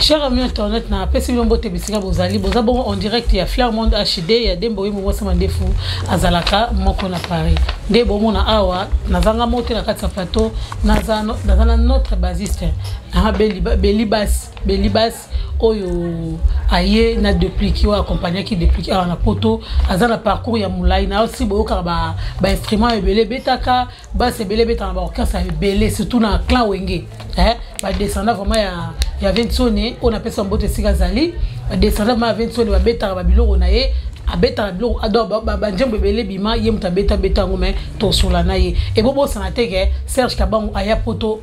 Cher ami internet, na pesi bino mbote bisika bozali, boza bongo en direct ya Flair Monde HD ya Dembo Wembo Mwasa Mandefu azalaka moko na Paris. Nde bomona awa nazanga mote na kati ya plateau, naza naza na notre bassiste na Beli Beli Bass, Beli Bass oyo aye na Deplick oyo accompagnaki Deplick awa na poto, aza na parcours ya molai na aussi boyokaka ba ba instruments ebele betaka basi ebele ebetaka na baorchestre ebele surtout na clan Wenge, eh, badescendant vraiment ya Vensone oyo napesa mbote esika azali, badescendant vraiment ya Vensone babetaka babiloko na ye, abetaka biloko ado banjembo ebele bima ye moto abeta beta yango. Mais tosola na ye ebobosana te ke Serge Kabangu aya poto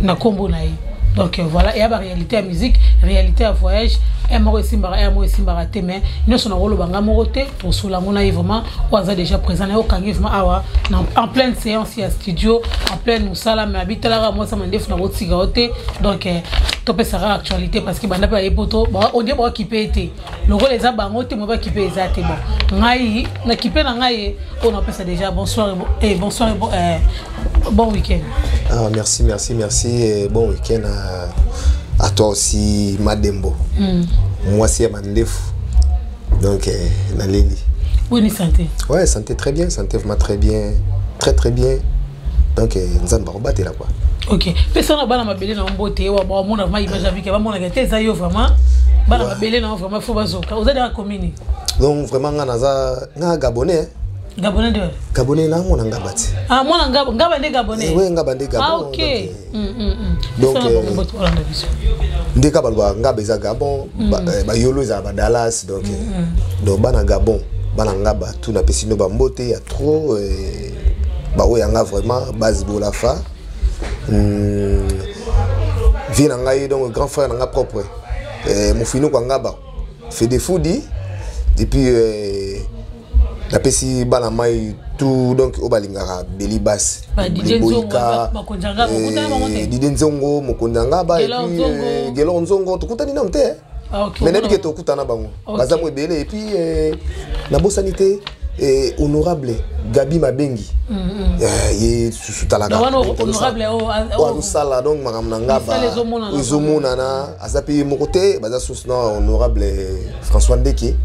na nkombo na ye. Donc voilà, eya baréalité ya musique, réalité ya voyage. Un moko esimbaka, un moko esimbaka te, mais nyonso nakoloba nga moko te, tosola yango na ye vraiment oyo aza déjà présent na ye. Okangi vraiment awa en pleine séance ya studio, en pleine mosala, mais abitalaka mwasa mandefu na kotika yo te. Donc topesaka actualité parce que banda mpe baye poto, ondie baokipe ye te lokola eza bango te mo bakipe eza te. Bon, ngai nakipe na ngai oyo napesa déjà bonsoir et bonsoir et bon week-end. Ah, merci, merci, merci et bon week-end à toi aussi, Madembo. Moi, c'est Mandefu. Donc, Naleli. Bonne santé. Ouais, santé très bien, santé vraiment très bien, très très bien. Donc, Nzambe là quoi. Ok, pesa na bana mabele na mbote wa ba mona vraiment image avec ba mona te eza yo vraiment bana mabele na vraiment faut bazoka oza de commune. Donc vraiment nga naza nga gabonais. Gabonais de Gabonais na mona ngaba ti. Ah, mona ngaba, ngaba nde gabonais. Oui, ngaba nde Gabon. Ah ok. Donc nde ka baloba ngaba eza Gabon, bayolo ezala ba Dallas, donc bana Gabon, bana ngaba tout, napesi no bambote ya trop baoyo yanga vraiment base bolafa vie na ngai, donc grand frère na nga propre mofino kwa ngaba Fede Fudi, et puis napesi bana mai tout, donc oyo balingaka Beli Bas, Boyika, Dide Nzongo, mokonzi ya ngaba, et puis Gelor Nzongo, tokutani nano te, mais nayebi ke tokutana bango baza mo ebele. Et puis nabosani te honorable Gabi Mabengi, ye susu talaka oyo azosala donc makambo na ngaba ezomonana, aza mpe ye moko te, baza susu na honorable François Ndeke,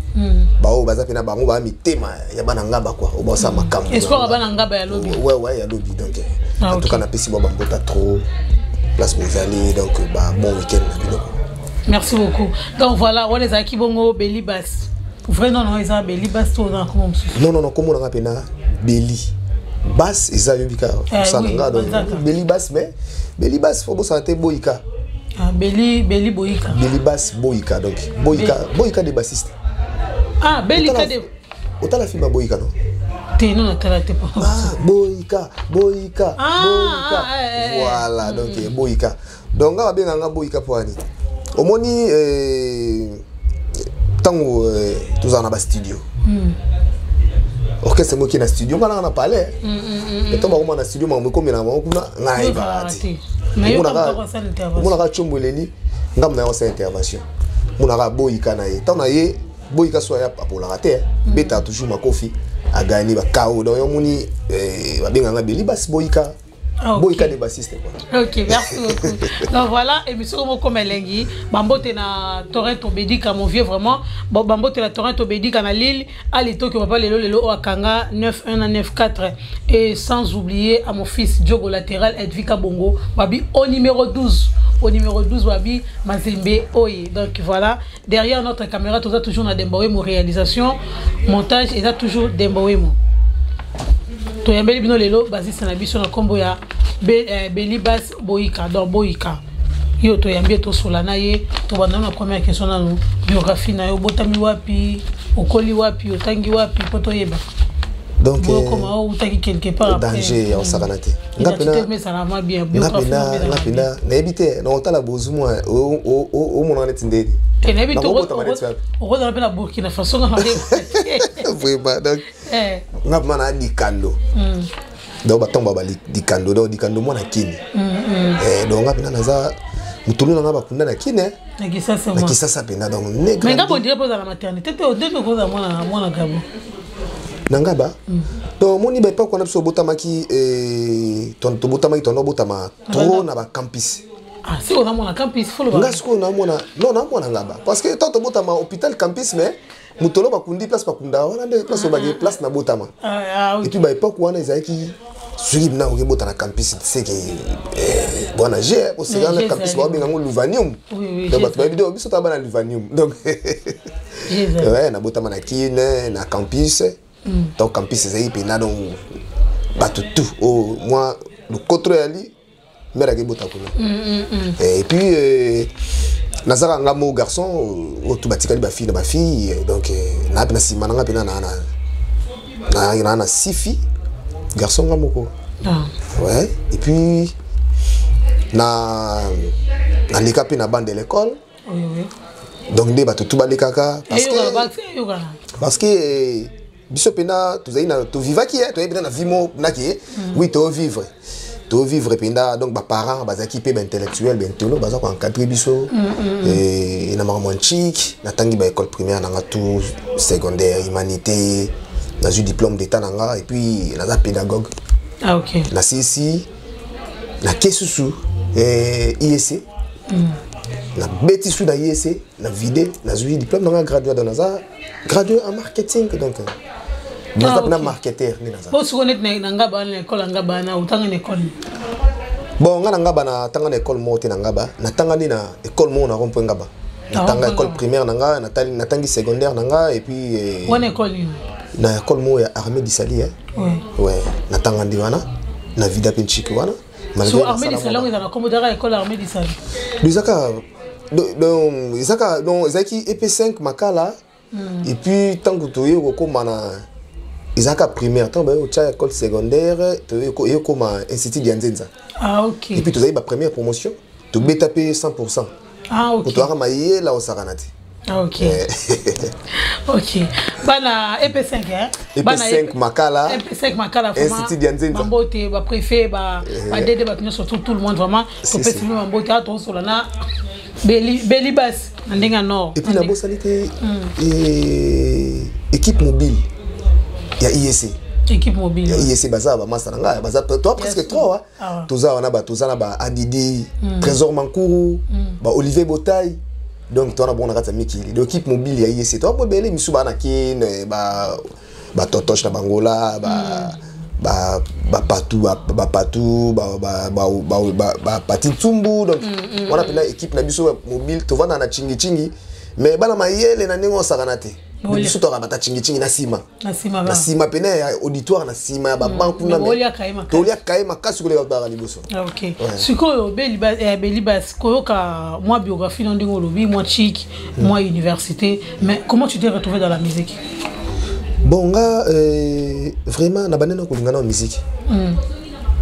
baoyo baza mpe na bango baa mitema ya bana ngaba quoi, oyo basala makambo. Espoir ya bana ngaba ya lobi. Ouais, ya lobi. Donc en tout cas napesi mwa bambota trop place bozali, donc ba bon week-end na bino. Merci beaucoup. Donc voilà, wana ezalaki bongo Beli Bas. Vrai nom non eza Beli Bas to na kombo mosusu? Non, non, non, kombo nanga mpena Beli Bas, eza yobi kaka mosala nga. Donc Beli Bas, mais Beli Bas fo bosala te Boyika. Ah, Beli, Beli Boyika. Beli Bas Boyika, donc Boyika, Boyika de bassiste. Ah, Belika de Otala film ya Boyika, non? Te, non, natala te. Ah, Boyika, Boyika, Boyika. Voilà, donc Boyika, donc nga babenganga Boyika mpo ani omoni ntango tozala na bastudio, orchestre moki na studio, nga nanga na palais, mais ntango bakoma na studio, makambo ekomela bango kuna, nga nayebaka te. Omonaka Tshombo eleli ngambo na ye osala intervention, monaka Boyika na ye, ntango na ye Boyika so aya apolaka te, betaka toujours makofi, agani bakao. Donc yo omoni babenganga Beli Basi Boyika. Ah, ok. Boyika de bassiste quoi. Ok, merci beaucoup. Donc voilà, émission moko melengi, bambote na Torrent Obedika, mon vieux vraiment. Bon, bambote na Torrent Obedika na Lille, ali Tokyo papa lelo lelo akanga 9-1 na 9-4 et sans oublier à mon fils Diogo latéral Edvika Bongo, babi au numéro 12. Au numéro 12 babi Mazembe Oye. Donc voilà, derrière notre caméra, tout ça toujours na Dembawemo, réalisation, montage et ça toujours Dembawemo. Toyambeli bino lelo basiste na biso na nkombo ya Beli Bas Boyika. Donc Boyika yo toyambi ye, tosola na ye. Tobanda na première question nanu, biographie na yo, obotami wapi, okoli wapi, otangi wapi, mpo toyeba. Donc okoma outaki quelque part. Danger ya osakana te. Nga pena bien. Nga pena, nga pena nayebi te na otala bozu mwa omonaka neti ndeni. Te, nayebi te, okozala mpe na Burkina Faso, nga Vraiment, donc nga vraiment na dikando, donc batomba ba dikando, donc dikando mwana Kini. Donc nga mpena naza motulu na nga bakunda na Kini. Na Kisasa. Na Kisasa mpena, donc. Mais nga bondire mpo ozala na maternité te, odebe kozala mwana mwana Gabo. Na ngaba, donc omoni baepoke wana biso obotamaki, tobotamaki, tondo obotama trop na bacampus. Ah, si on a mona campus fo loba. Nga sikoyo naomona, non, naomona Ngaba, parce que tant tobotama hôpital campus, mais motolo bakundi place bakunda wana nde place oyo bake place nabotama. Ah, ah, Et puis baépoque wana ezalaki soki na oki bota na campus, seke bwana g oseka na G campus ezali. Babenga yango Luvanium. Oui, Donc G bato bayebi do biso toza bana Luvanium, donc G ezali. Ouais, nabotama na Kine, na campus. Donc campus ezali mpena, donc bato tout oyo mwa lokotro eyali mare akebota kuna. Et puis nazaka nga mo garçon oyo tu batikali bafille na bafille. Donc naa mpe na nsima na nga mpena naa na six filles, garçon nga moko. Ouais, et puis na naleka mpe na bande de l'école. Oui. Donc nde bato tu balekaka parce Eyokana que ba eyokana. Parce que biso mpena tozali na tovivaki ye, toyebi mpenza na vie mo naki ye. Oui, tovivre, tovivre mpenza. Donc baparent bazalaki mpe baintellectuel, baintello, baza koencadre biso. Na makambo ya ntike, natangi baécole primaire nanga tout, secondaire, humanité, nazwi diplôme d'état nanga et puis naza pédagogue. Ah, ok. Nasilisi, nake susu IEC, nabeti su na IEC, na vide, nazwi diplôme nanga graduat. Donc naza gradué en marketing, donc naza mpena marketeur nde naza. Po sikoyo neti na Ngaba wana, na école ya Ngaba wana, otanga na école? Bon, nga na Ngaba natanga na école moko te. Na Ngaba natanga nde na école moko na rond-point Ngaba. Natanga Rond-point école Ngaba. primaire na nga, natangi secondaire na nga et puis Wana école nini? Na école moko ya Armée d'Isali, eh. Ouais, natanga nde wana, na vida mpe ntiki wana. Malgré So Armée nasala d'Isali yango ezala na kombo daka école Armée d'Isali? Ezaka donc ezaka, donc ezalaki EP5 Makala. Et puis ntango toye kokóma na ezalaka primaire, ntango baye kotya école secondaire, toye kokóma institut ya Nzenza. Ah, ok. Et puis tozali bapremière promotion, tobeta mpe 100. Ah, ok. Toyaka mayela osakana te. Ah, ok, bana EP5, hein? EP5 Makala. EP5 Makala vraiment. Institut ya Nzenza. Bambote bapréfet, badede, bato nyonso, tout le monde vraiment. Topesi bino bambote. Awa tozosola na Beli Basi na ndenge ya nord. Et puis nabosani te équipe mobile ya IEC. Équipe mobile. Ya IEC, baza bamasa na ngai, baza toa presque trois. Ah ouais. Toza wana toza na ba Adidi Trésor Mankuru, ba Olivier Botai. Donc toza na bongo na kati ya mikili. Donc équipe mobile ya IEC, toa po ebele misu baa na Kine, ba batotoche na bangola, ba bapatu, bapatu, bapati ntsumbu. Donc wana mpena équipe na biso mobile, tovanda na chingi-chingi, mais bana mayele na ndenge osakana te. Bolia. Biso toka bata chingi-chingi na nsima. Na nsima. Na nsima pene ya auditoire, na nsima ya babanc kuna. Mais boliaka ye makasi. Toliaka ye makasi koleka baka liboso. Ah, ok. Sikoyo Beli Basi, koyoka mwa biographie na ndenge olobi, mwa chic, mwa université, mais comment tu t'es retrouvé dans la musique? Bon, nga vraiment na bandi na kolinga na musique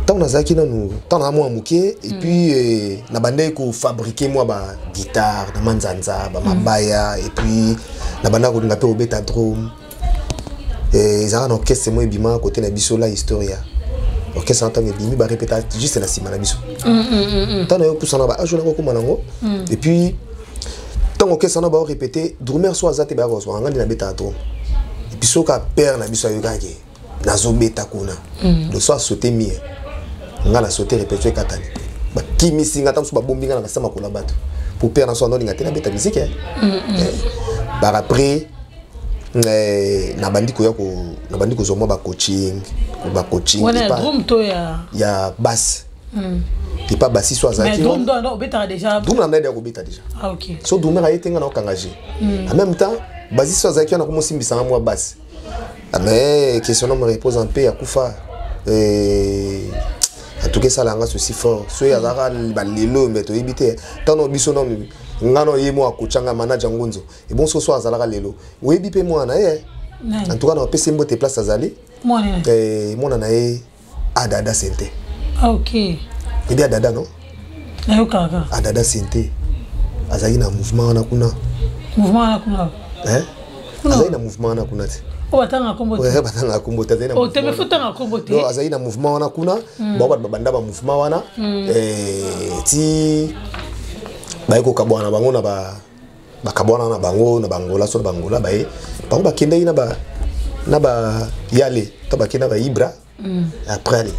ntango nazalaki nanu, ntango naza mwa moke. Et puis na bandaki kofabriquer mwa baguitare na manzanza, bamabaya. Et puis na bandaki kolinga mpe kobeta drum. Ezalaka na orchestre mo ebima kote na biso, la Historia orchestre wana. Ntango ebimi, barépéta juste na nsima na biso. Ntango nayo pusana ba age wana kokóma nango. Et puis ntango orchestre wana baorépété, drummer so aza te, bayaka kozwaka nga nde nabetaka drum. Et puis soki apere na biso ayokaki nazobeta kuna, donc so asaute mur, nga na saute, répétition ekatani, bakimisi nga. Ta mosusu babombi nga na basa makolo ya bato po père na so anolinga te nabeta musique. Par après nabandi koya nabandi kozwa mwa bacoaching, bacoaching. Wana ya drum to ya? Ya basse. Epa basi so Mais azalaki. Drum ndo obetaka déjà? Drum na ndai ya kobeta déjà. Ah, ok. So drummer aye te, nga na okanga je. En même temps basi so azalaki wana, komosimbisanga mwa basse. Ah, mais question me repose en paix, akufa. En tout cas esalanga ceci fort. So azalaka balelo, me toyebi te ntango biso nano nga na ye mo akocanga manager ngunzo ebon. So so azalaka lelo, oyebi mpe mwana ye. Nani? En tout cas na bapesi mbote place azali. Mwana nani? Mwana na ye Adada Sente. Ah, ok. Ebi Adada, non? Nayokaka. Adada Sente azalaki na mouvement wana kuna. Mouvement wana kuna? Hein? Kuna. Azalaki na mouvement wana kuna te. Oyo batangaka kombo te? Ouais, batangaka kombo te. Azali na Oh, te mouvement me wana. fo tanga kombo te. Donc azalaki na mouvement wana kuna. Bango bato babanda bamouvement wana, ti baye kokabwana na bango na bakabwana na bango na bangola. So na bangola baye, bango bakendaki na ba yale to bakende na ba Ibra. Après ale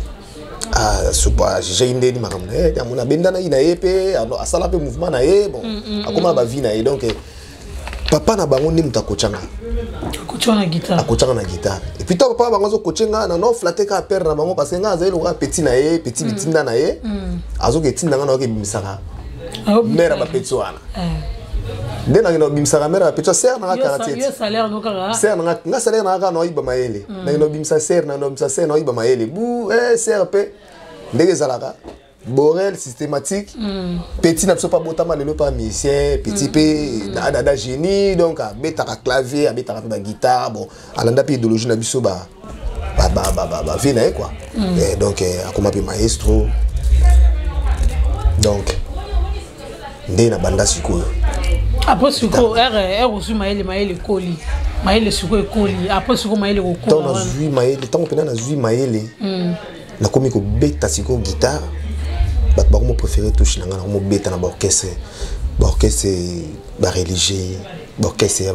Jei ndeni makambo na ye, amona abendanaki na ye mpe asala mpe mouvement na ye. Bon, akóma na bavie na ye. Donc papa na bango nde moto akotyanga. Akotyanga na guitare. Et puis ntango papa bango azokotye nga na noflatter kaka père na bango, parce que nga azali lokola petit na ye, petit bitinda na ye. Azoki etinda nga, nayoki ebimisaka mare ya bapetits wana. Nde nakende kobimisaka mare ya bapetits, sere nanga quartier, sere nanga, nga salaire nanga kaka naoyiba mayele. Nakende kobimisa sere na nobimisa sere, naoyiba mayele bu sere mpe ndenge ezalaka borel systématique. Petit na biso mpe abotama lelo mpe musicien, petit mpe dada génie. Donc abetaka clavier, abetaka mpe baguitare. Bon, alanda mpe idéologie na biso, bavie na ye quoi. Donc akoma mpe maestro. Donc nde na banda sikoyo. Après sikoyo ere ozwi mayele, mayele ekoli, mayele sikoyo ekoli. Après sikoyo mayele kokola. Ntango nazwi mayele, ntango mpena nazwi mayele, nakomi kobeta sikoyo guitare. Bato bakomo préféré touche na ngai. Nakomobeta na baorchestre, baorchestre bareligieux, baorchestre ya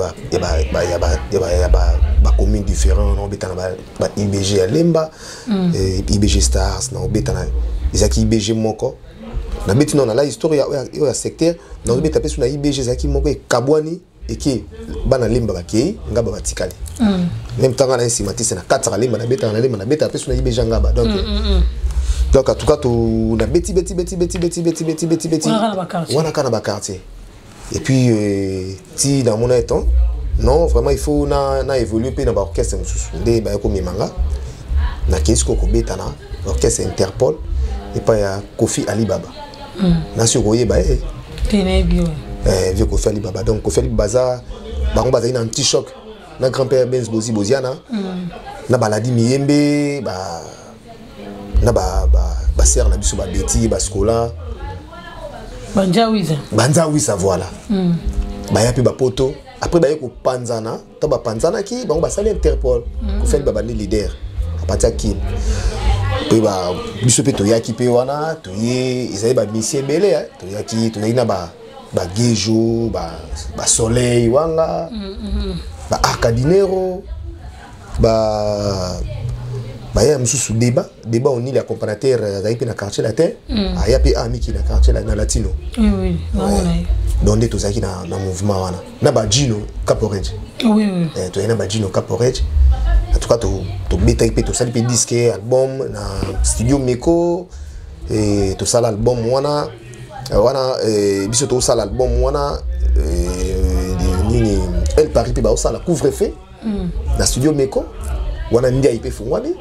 bacommune différent. Naobeta na ba IBG ya Lemba, IBG Stars. Naobeta na, ezalaki IBG moko nabeti nano na la histoire oyo ya secteur. Nazobeta mpe so na IBG ezalaki moko ekabwani, eke bana Lemba bakei, Ngaba batikali. Même ntango na nsima te, se na kati ya Lemba nabetaka, na Lemba nabetaka mpe so na IBG Ngaba. Donc en tout cas to na beti beti beti beti beti beti beti beti beti wana kaka na baquartier. Et puis ti na mona etant non, vraiment il faut na évoluer mpe na baorchestre mosusu. Nde baye komema nga, nakei sikoyo kobeta na orchestre Interpol epai ya Kofi Alibaba. Nasi okoyeba ye. Vieux Kofi Alibaba. Donc Kofi Alibaba aza, bango bazali na anti-choc na grand-père Benz Bozi Boziana, na baladi miyembe ba na basere na biso, babeti baskola. Banza wisa. Banza wisa, voilà. Baya mpe bapoto. Après baye kopanzana. To bapanzanaki, bango basali Interpol. Kofi Alibaba nde leader apati akini mpe biso mpe toyaki mpe wana. Toye, ezali bamisi ebele. Toyaki, tozali na bagejo, basoleil wanga, baarcadinero, baya mosusu, débat débat onili accompagnateur azalaki mpe na Quartier Latin. Aya mpe amiki na Quartier na Latino. Donc nde tozalaki na mouvement wana na bajino Caporage. Toyai na bajino Caporage. En tout cas tobetaki mpe, tosali mpe disque album na studio Meko. Tosala album wana wana biso tosala album wana nini, El Paris mpe baosala couvre feu na studio Meko wana. Ndiaye mpe efungwami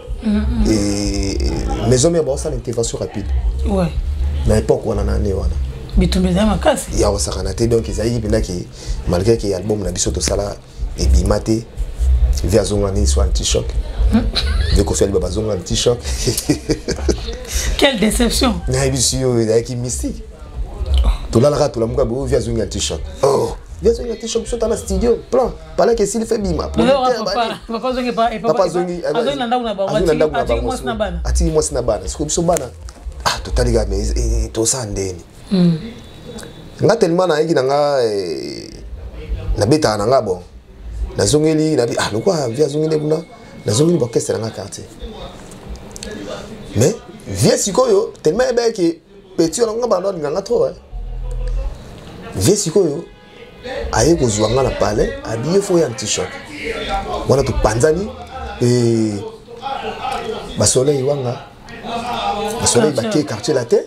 Maison Mère, baosala intervention rapide na époque wana, na année wana. Bitumba eza makasi. Ya kosakana te. Donc ezalaki mpenza ke malgré ke album na biso tosala ebima te, vieux azonga nini so anti-choc, vieux Kofi Alibaba azonga anti-choc. Quelle déception! Nayebi si oyo ezalaki mystique. Tolalaka, tolamuka boyo, vieux azongi anti-choc. Oh, vieux azongi anti-choc, biso tala studio plan palaki esili fe bima. Papa azongi na ndako na bango, atiki mwasi na bana. Atiki mwasi na bana. Sikoyo biso bana, ah, totali kaka, mais tosala ndeni? Nga tellement nayeki na nga, nabetaka na nga. Bon, nazongeli nabi, ah, lokwa vieux azongeli kuna, nazongeli baorchestre na nga quartier. Mais vieux sikoyo tellement yebaki petit wana nga bando alinga nga trop. Vieux sikoyo aye kozwa nga na palais, abi ye fo ya anti-choc wana. Topanzani basoleil wanga, basoleil bake Quartier Latin,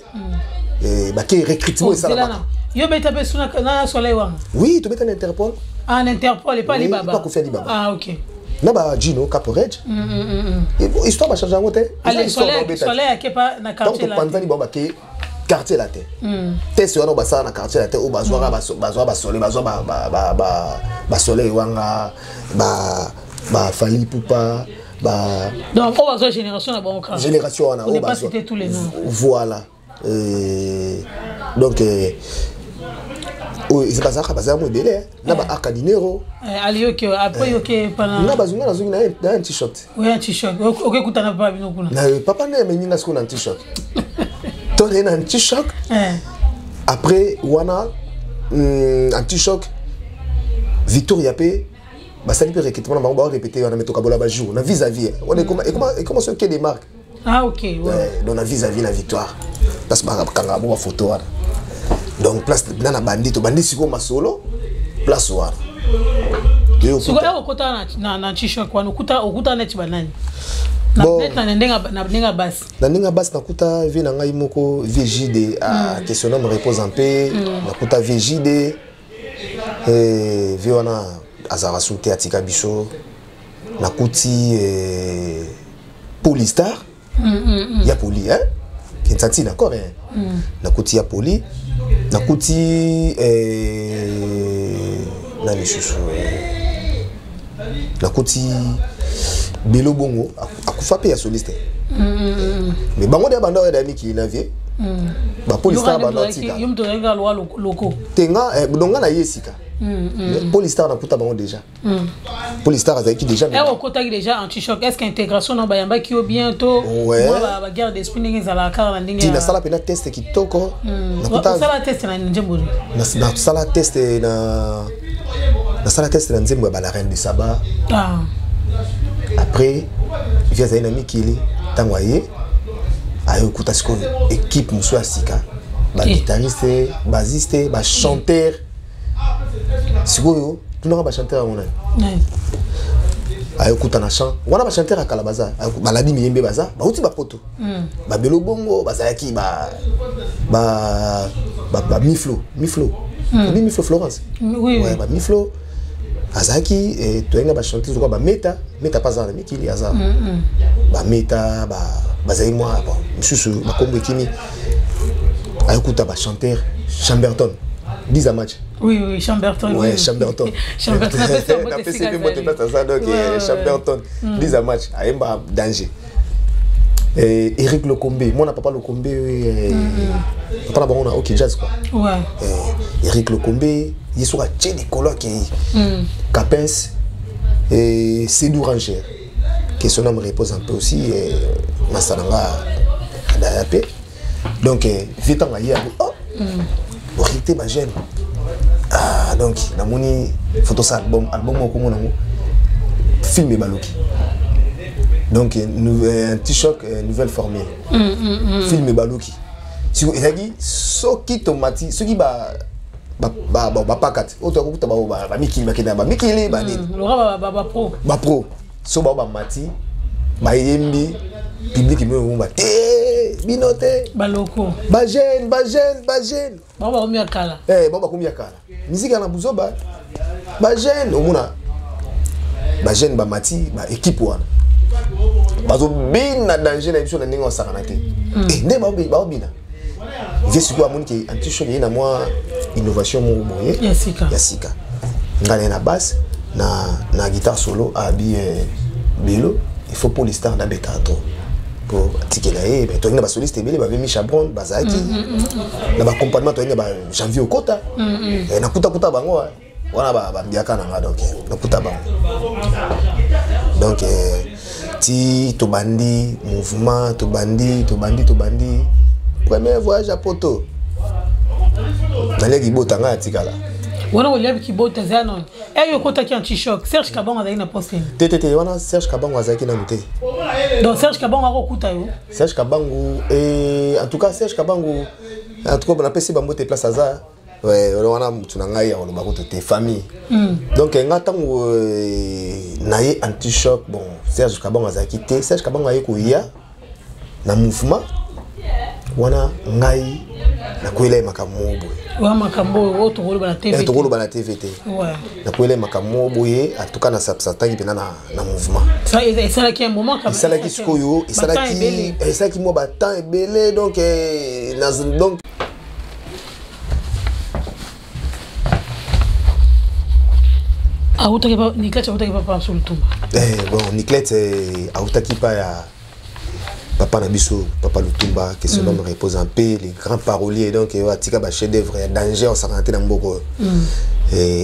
bake recrutement esalamaka. Yo beta mpe suna na Soleil Wanga? Oui, tobeta na Interpol. Ah, na Interpol epa Alibaba. Epa Kofi Alibaba. Ah, ok. Na bajino Caporage. Histoire bachange yango te. Soleil akepa na Quartier. Topanzani, bango bake Quartier Latin. Test wana basala na Quartier Latin, oyo bazwaka, bazwa basoleil, bazwa basoleil wanga, bafali pupa ba Donc oyo bazwa génération na bango. Génération wana. Oyo bazwa tous les noms. Voilà. Donc oyo bazalaka, bazala mo ebele na baarcadinero. Aliyoki après yoke pana. Nga bazonga, nazongi na anti-choc. Oya anti-choc, okekutana papa bino kuna. Na papa nde amemi nga sikoyo na anti-choc. To naye na anti-choc. Après wana anti-choc Victoria mpe basali mpe recrutement na bango, baorépété wana. Me tokabola bajour na vis à vis wana, ekoma soki des marques. Ah, ok, ouais. Ouais, donc na vis-à-vis na Victoire, place bakangaka bo bafoto wana. Donc place na na bandi, tobandi sikoyo masolo place wana. Sikoyo okota na Anti-Choc wana, okuta neti banani? Na ndenge ya basi. Na ndenge ya basi, nakuta vie na ngai moko, vie JD, que son âme repose en paix. Nakuta vie JD, vie wana azalaka su te, atika biso. Nakuti Polistar, ya Poli, hein, Kensati, d'accord, hein? Nakuti ya Poli, nakuti na lisusu nakuti Belo Bongo, akufa mpe, ya soliste. Mais bango nde banda oyo ya mikili na vie bapolistar, banda otika te. Nga donc nga na ye esika Polistar, nakuta bango déjà. Polistar azalaki déjà. Okotaki déjà Anti-Choc, est ce que intégration na bayambaki yo bien to ba guerre d'esprit ndenge ezalaka kaka na ndenge? Ti nasala mpena test kitoko. Osala test na nzembo? Nasala test na, nasala test na nzembo ya ba La Reine de Saba. Après vie azali na mikili, ntango aye, aye okuta sikoyo équipe mosusu ya sika, baguitariste, bassiste, bachanteur. Sikoyo tunaka bachanteur yango nani ayokuta na champ wana. Bachanteur ya kala baza, baladi miyembe, baza bauti bapoto, babelo bongo bazalaki bamiflo, miflo obi, miflo Florence, bamiflo azalaki. Toyaki na bachanteuse lokola bameta, meta mpe aza na mikili, aza bameta, bazali mwa bon misusu bakombo ekimi. Ayokuta bachanteur Chamberton 10 à match. Oui, Chamberton. Ouais, oui. Chamberton. Chamberton, napesi mbote place aza. Donc Chamberton 10 à match, ayemba danger. Eric Lokombe, mwana papa Lokombe, papa na bango na OK Jazz quoi. Eric Lokombe, ye soki atie likolo, akei. Capins et Sedou Ranger, que son âme repose un peu aussi, masala nga adaya mpe. Donc vie ntango aye yango, oh, orité bajeune. Ah, donc namoni photo sa album, album moko komona yango, film ebaluki. Donc un petit choc, nouvelle formule, film ebaluki. Siko ezalaki soki tomati, soki bapaka te oyo toyakokuta bamikili, bakenda bamikili banini, bapro so bao bamati, bayembi, public mimo te, bino te. Baloko. Bajeune, bajeune, bajeune. Bango bakomi ya kala. Bango bakomi ya kala, musique ya na buzoba. Bajeune, omona bajeune bamati, baéquipe wana bazobina danger na biso na ndenge osakana te. Nde baobina vie. Sikoyo amoni ke Anti-Choc ye na mwa innovation moko boye. Ya sika. Ya sika. Ngai naye na basse, na guitare solo. Abi belo, il faut Polistar nabeta trop po atikela ye. Toyaki na basoliste ebele, bave Micha Bron, bazalaki na baaccompagnement. Toyaki na bajanvier okota, nakutakuta bango wana, bambiaka na nga. Donc nakuta bango. Donc ti tobandi mouvement, tobandi, tobandi, tobandi premier voyage ya poto, naliaki bota ngai atikala. Wana oliaki kibota eza nano eyo okotaki Anti-Choc, Serge Kabango azalaki na poste? Te, te, te, wana Serge Kabango azalaki nanu te. Donc Serge Kabango akokuta yo? Serge Kabangu, en tout cas Serge Kabangu, en tout cas napesi bango te place aza wana, mutu na ngai ya koloba kutu te, famille. Donc nga ntango na ye Anti-Choc, bon, Serge Kabango azalaki te. Serge Kabango aye koya na mouvement wana, ngai nakwela ye makambo moko boye. Wa makambo oyo tokoloba na TV? Tokoloba na TV te. Nakwela ye makambo moko boye. En tout cas nasatangi mpena na mouvement. Esalaki un moment. Esalaki sikoyo, esalaki mwa batemps ebele. Donc donc Autaki Niclet, autaki papa Lutumba? Bon, Niclet autaki pa ya papa na biso, papa Lutumba, que son âme repose en paix, les grands paroliers. Donc atika ba chef d'œuvre ya danger, osakana te na mboka oyo.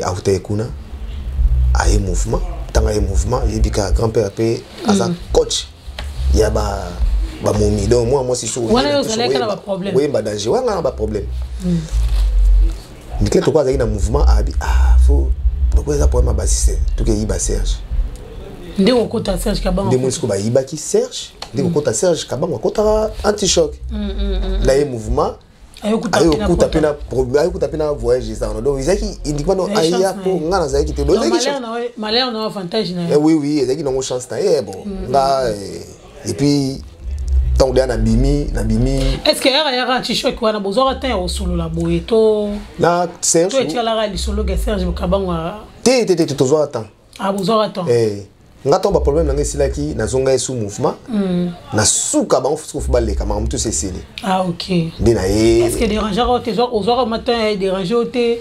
Autaki kuna, aye mouvement. Ntango aye mouvement, yebi kaka grand père mpe aza coach ya ba bamomi. Donc mwa mwasi so oyemba danger wana na baproblème. Niclet toko azalaki na mouvement, abi ah, faut loko eza problème ya bassiste, tokeyiba Serge. Nde okota Serge Kabango? Nde moi sikoyo bayibaki Serge. Nde kokota Serge Kabango akotaka anti-choc na ye mouvement, ayokuta mpe na ayokuta mpe na voyage eza wana. Donc ezalaki uniquement no aya mpo nga nazalaki te. Donc ezalaki malheur na avantage na ye. Oui, ezalaki nango chance na ye. Bon, nga et puis ntango deya nabimi. Est ce que yaka yaka anti-choc wana bozwaka temps ya kosolola boye to na Serge? To etikalaka lisolo ke Serge Kabango? Te, te, te, tozwaka temps. Ah, bozwaka temps. Eh, nga ntango baproblème na nga esilaki, nazonga ye sous mouvement na suka bango soki baleka makambo nyonso esili. Ah, ok. Nde na ye. Est ce que dérangeaka o te? Ozwaka matin ya déranger o te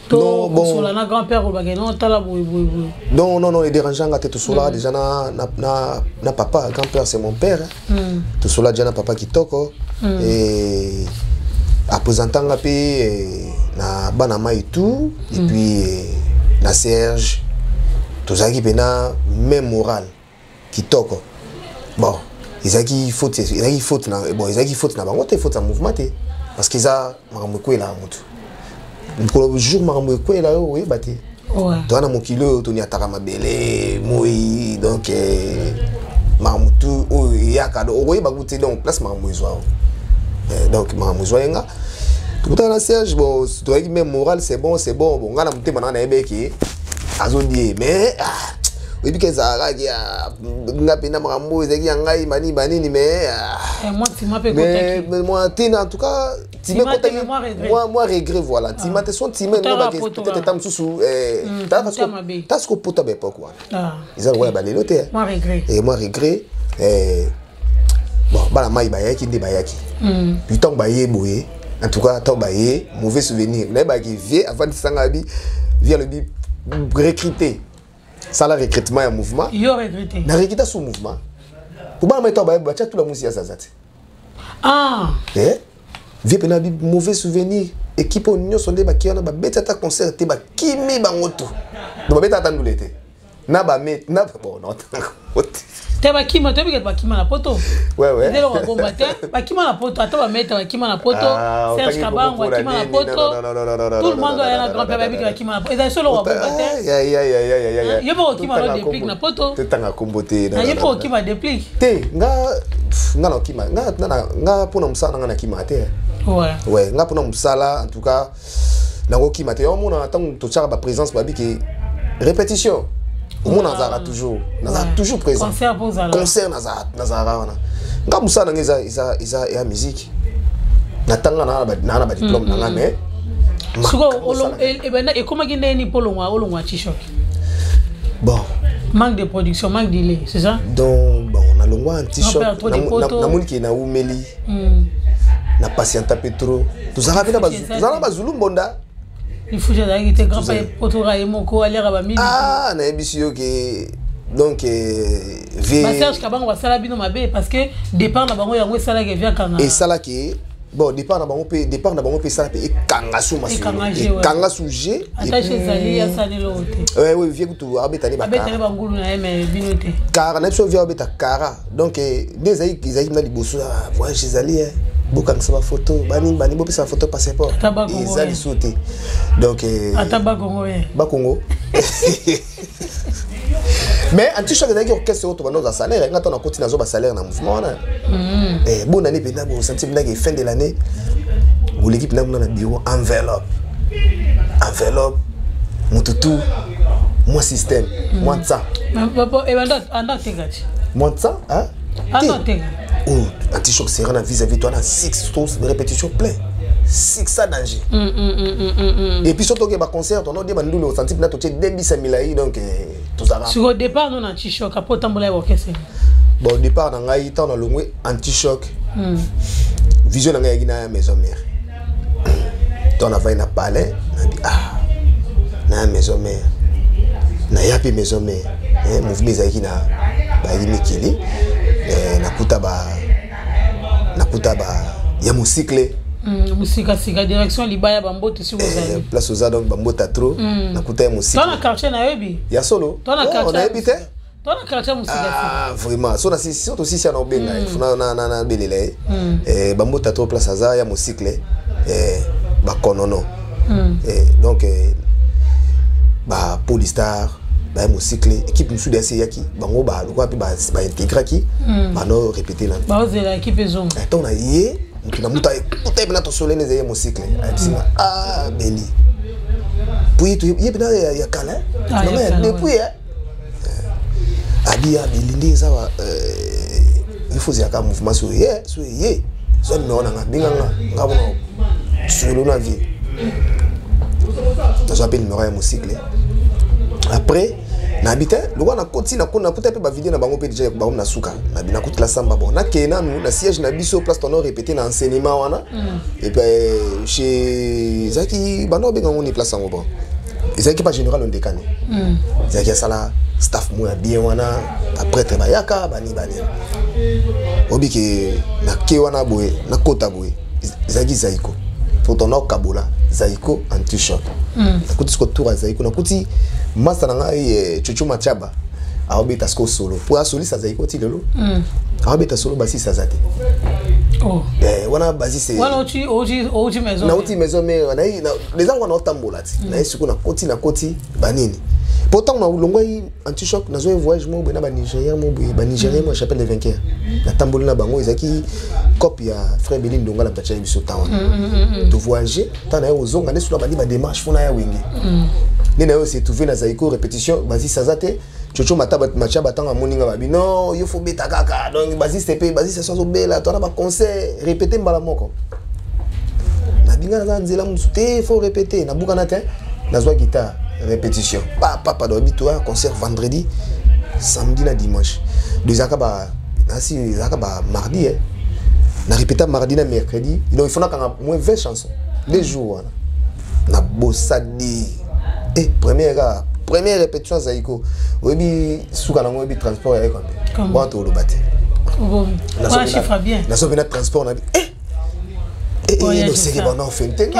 to Non, bon. Kosola na grand père, olobaka non, tala boye boye boye? Non, non, non, edérange nga te. Tosolaka déjà na papa. Grand père, c'est mon père, hein. Tosola déjà na papa kitoko et apresenta nga mpe na bana mai tout et puis na Serge tozalaki mpena même moral kitoko. Bon, ezalaki faute na, bon, ezalaki faute na bango te, faute na mouvement te, parce que eza makambo ekwelaka motu mokolo jour makambo ekwela yo oyeba te. Toza na mokili oyo toniataka mabele moi, donc makambo tu oyo eyaka, donc okoyeba ku te. Donc place makambo ezwa o. Donc makambo ezwa ye nga tokutana na Serge. Bon, toyaki même moral, c'est bon, c'est bon. Bon, nga na motema na nga nayebeki azodie, mais ah, oyebi ke ezalaka kaki nga mpena makambo oyo ezalaki ya ngai banini banini, mais ah, Mwa nsima mpe mais ekotaki. Mais moi tina, en tout cas tima. Tima te, Ekotaki. mais moi regret. Moi regret, voilà, tima te so tima. Otala poto peut-être wana. ta mosusu Motema mabe. ta siko pota ba époque wana Ah, eza lokola balelo te. Mwa regret. Et moi regret. Bon, bana mai bayaki nde bayaki. Puis ntango baye boye, en tout cas ntango baye, mauvais souvenir nayebaki vie avandisanga abi vie alobi recruter, sala recrutement ya mouvement. Yo regretté? Na recruter sous mouvement po bana mai ntango baye batya tula musi ya zaza te. Ah. Eh, vie mpena bi mauvais souvenir, équipe oyo nyonso nde bakei wana babeti ata concert te, bakimi bango tu. Donc babeti ata ndule te na bame na bon na te. Te, bakima, toyebi ke bakima na poto. Ouais. Eza eloko babomba te, bakima na poto, ata bameta bakima na poto. Ah, Serge otangi Kabango kombo akima na nini? poto. Non, non, non, non, non, non, Tout le non, monde non, aya na non, grand père non, bayebi ke non, bakima na poto, ezali so eloko babomba te. Ya, ya, ya, ya, ya, ya, ya. Yo mpo okima no Totanga déplique kombo. na poto. Totanga kombo te. Na ye mpo okima déplique. Te, nga pff, nga nakokima nga mpona mosala na nga nakima te. Ouais, nga mpona mosala, en tout cas nakokima te. Omona ntango totiaka baprésence, babi ke répétition, omona nazalaka toujours, nazalaka toujours présent. Concert mpo ozala. Concert nazalaka wana. Nga mosala na nga eza ya musique, natanga naa na badiplôme na nga, mais Sikoyo mosala na nga. Ebanda ekomaki ndenge nini mpo olongwa Antichoc? Bon. Manque de production, manque d'idée, c'est ça? Donc bon, nalongwa antichoc. Grand-père, trop de poto. Namoni ke naumeli na patienta mpe trop, tozalaka mpe tozalaka na bazulu mbonda. Lifuti azalaki te, grand père potoka ye moko aliaka bamili. Ah, nayebisi yo ke donc vie Baserge Kabango basala bino mabe parce que départ na bango yango esalaki vie akanga. Esalaki bon départ na bango mpe, départ na bango mpe esala mpe ekanga su masolo. Ekanga G, ouais. Ekanga su G. Attache ezali asali eloko te. Ouais, vie kutu abeta ne abetali bakara. Bangulu na ye, mais bino te. Kara na biso, vie abeta kara. Donc nde ezalaki na liboso ah, voyage ezali bokangisa bafoto banini bani, bopesa bafoto passeport. Ata Bakongo, eza lisusu te. Donc ata Bakongo ye. Bakongo, mais antichoc ezalaki orchestre oyo tobanda ozwa salaire. Nga ntango nakoti, nazwa basalaire na mouvement wana. Bonne année mpenza, bosanti mpendaki fin de l'année boleki mpenza kuna na bureau, enveloppe, enveloppe, moto tu mwa système mwa ntsa. Ebanda anda oteka ti. Mwa ntsa, hein? Anda Te. oteka. Oh, antichoc sera na vis-à-vis toi na 6 tours de répétition plein 6 ça danger. Et puis surtout que ba concert tono de bandulu osanti mpena totie debisa milai, donc tozalaka. Sikoyo départ no na antichoc apo otambola ya orchestre? Bon, départ na ngai ntango nalongwe antichoc, vision na ngai eyaki na ya maison mère. Ntango navai na palais, nabi ah, na ya maison mère, naya mpe maison mère. Mouvement ezalaki na bayaki mikili, nakuta ba ya mocycle. Mosikasika direction libaya, bambote soki ozali. Place oza, donc bambota trop. Nakuta ya To mocycle. Na quartier nayebi. Ya solo. To na Oh, quartier. nayebi te. To na quartier mosikasika. Ah, vraiment, so na sisi, so tosisi ya na obenga ye fo nabelela ye. Bambota trop, place aza ya mocycle, bakonono. Donc ba polystar. Ba mocycle équipe mosusu deya eyaki bango lokola mpe baintégraki bano répété nano. Baozela équipe ezonga. Ntango na ye, motu na motu akuta ye mpena, tosolene, eza ye mocycle ayebisinga: "Ah, Beli." Puis ye mpena ya kala nanga ya depuis abi abeli nde eza wa il faut ezalaka mouvement. So ye, so ye zwa numéro na nga, benganga nga mona solo na vie. Nazwa mpe numéro ya mocycle. Après nayebi te, lokola nakoti, nakuta mpe bavideo na bango mpe déjà bango na suka. Nabi nakutila samba, bon, nakende nanu na siège na biso, place tono répété na enseignement wana. Et puis chez ezalaki bando obenga ngo ni place yango, bon, ezalaki pa général Ondekane. Ezalaki asala staff mo ya bien wana, baprêtre bayaka bani bani. Oyebi ke nake wana boye, nakota boye, ezalaki Zaiko po tona okabola Zaiko antichoc. Nakuti siko tour ya Zaiko, nakuti masa na ngai Chocho Matiaba aobeta siko solo po asolisa Zaiko ti lelo. Aobeta solo, basisi aza te. Wana basisi nauti maison mère eza wana, otambola ti naye siko nakoti banini. Po ntango nalongwai antichoc, nazwa voyage moko boye na banigérien mo boye, banigérien mo ya Chapelle de Vainqueur. Natamboli na bango, ezalaki cope ya frère Beli Ndongala, moto atiaki biso temps wana tovoyage. Ntango naye kozonga nde solo bandi badémarche fo naya Wenge. Nde naye ose trouve na Zaiko répétition, basisi aza te. Chocho Matia batango amoninga, babi: "Non, yo fo beta kaka." Donc basiste mpe basiste so azobela, twana baconcert répété mbala moko. Nabinga naza nzela mosusu te, fo répété. Nabukana te, nazwa guitare, répétition papa doyebi toya concert vendredi, samedi na dimanche. Donc ezalaka ba nasi, ezalaka ba mardi, eh. Na répéta mardi na mercredi, donc il faut nakanga moins 20 chansons 2 jours wana. Nabosani e première kaka, première répétition Zaiko. Oyebi suka nango, oyebi transport ya combien? Wana toloba te. Nazo mpena transport na bi noseke bana ofele te.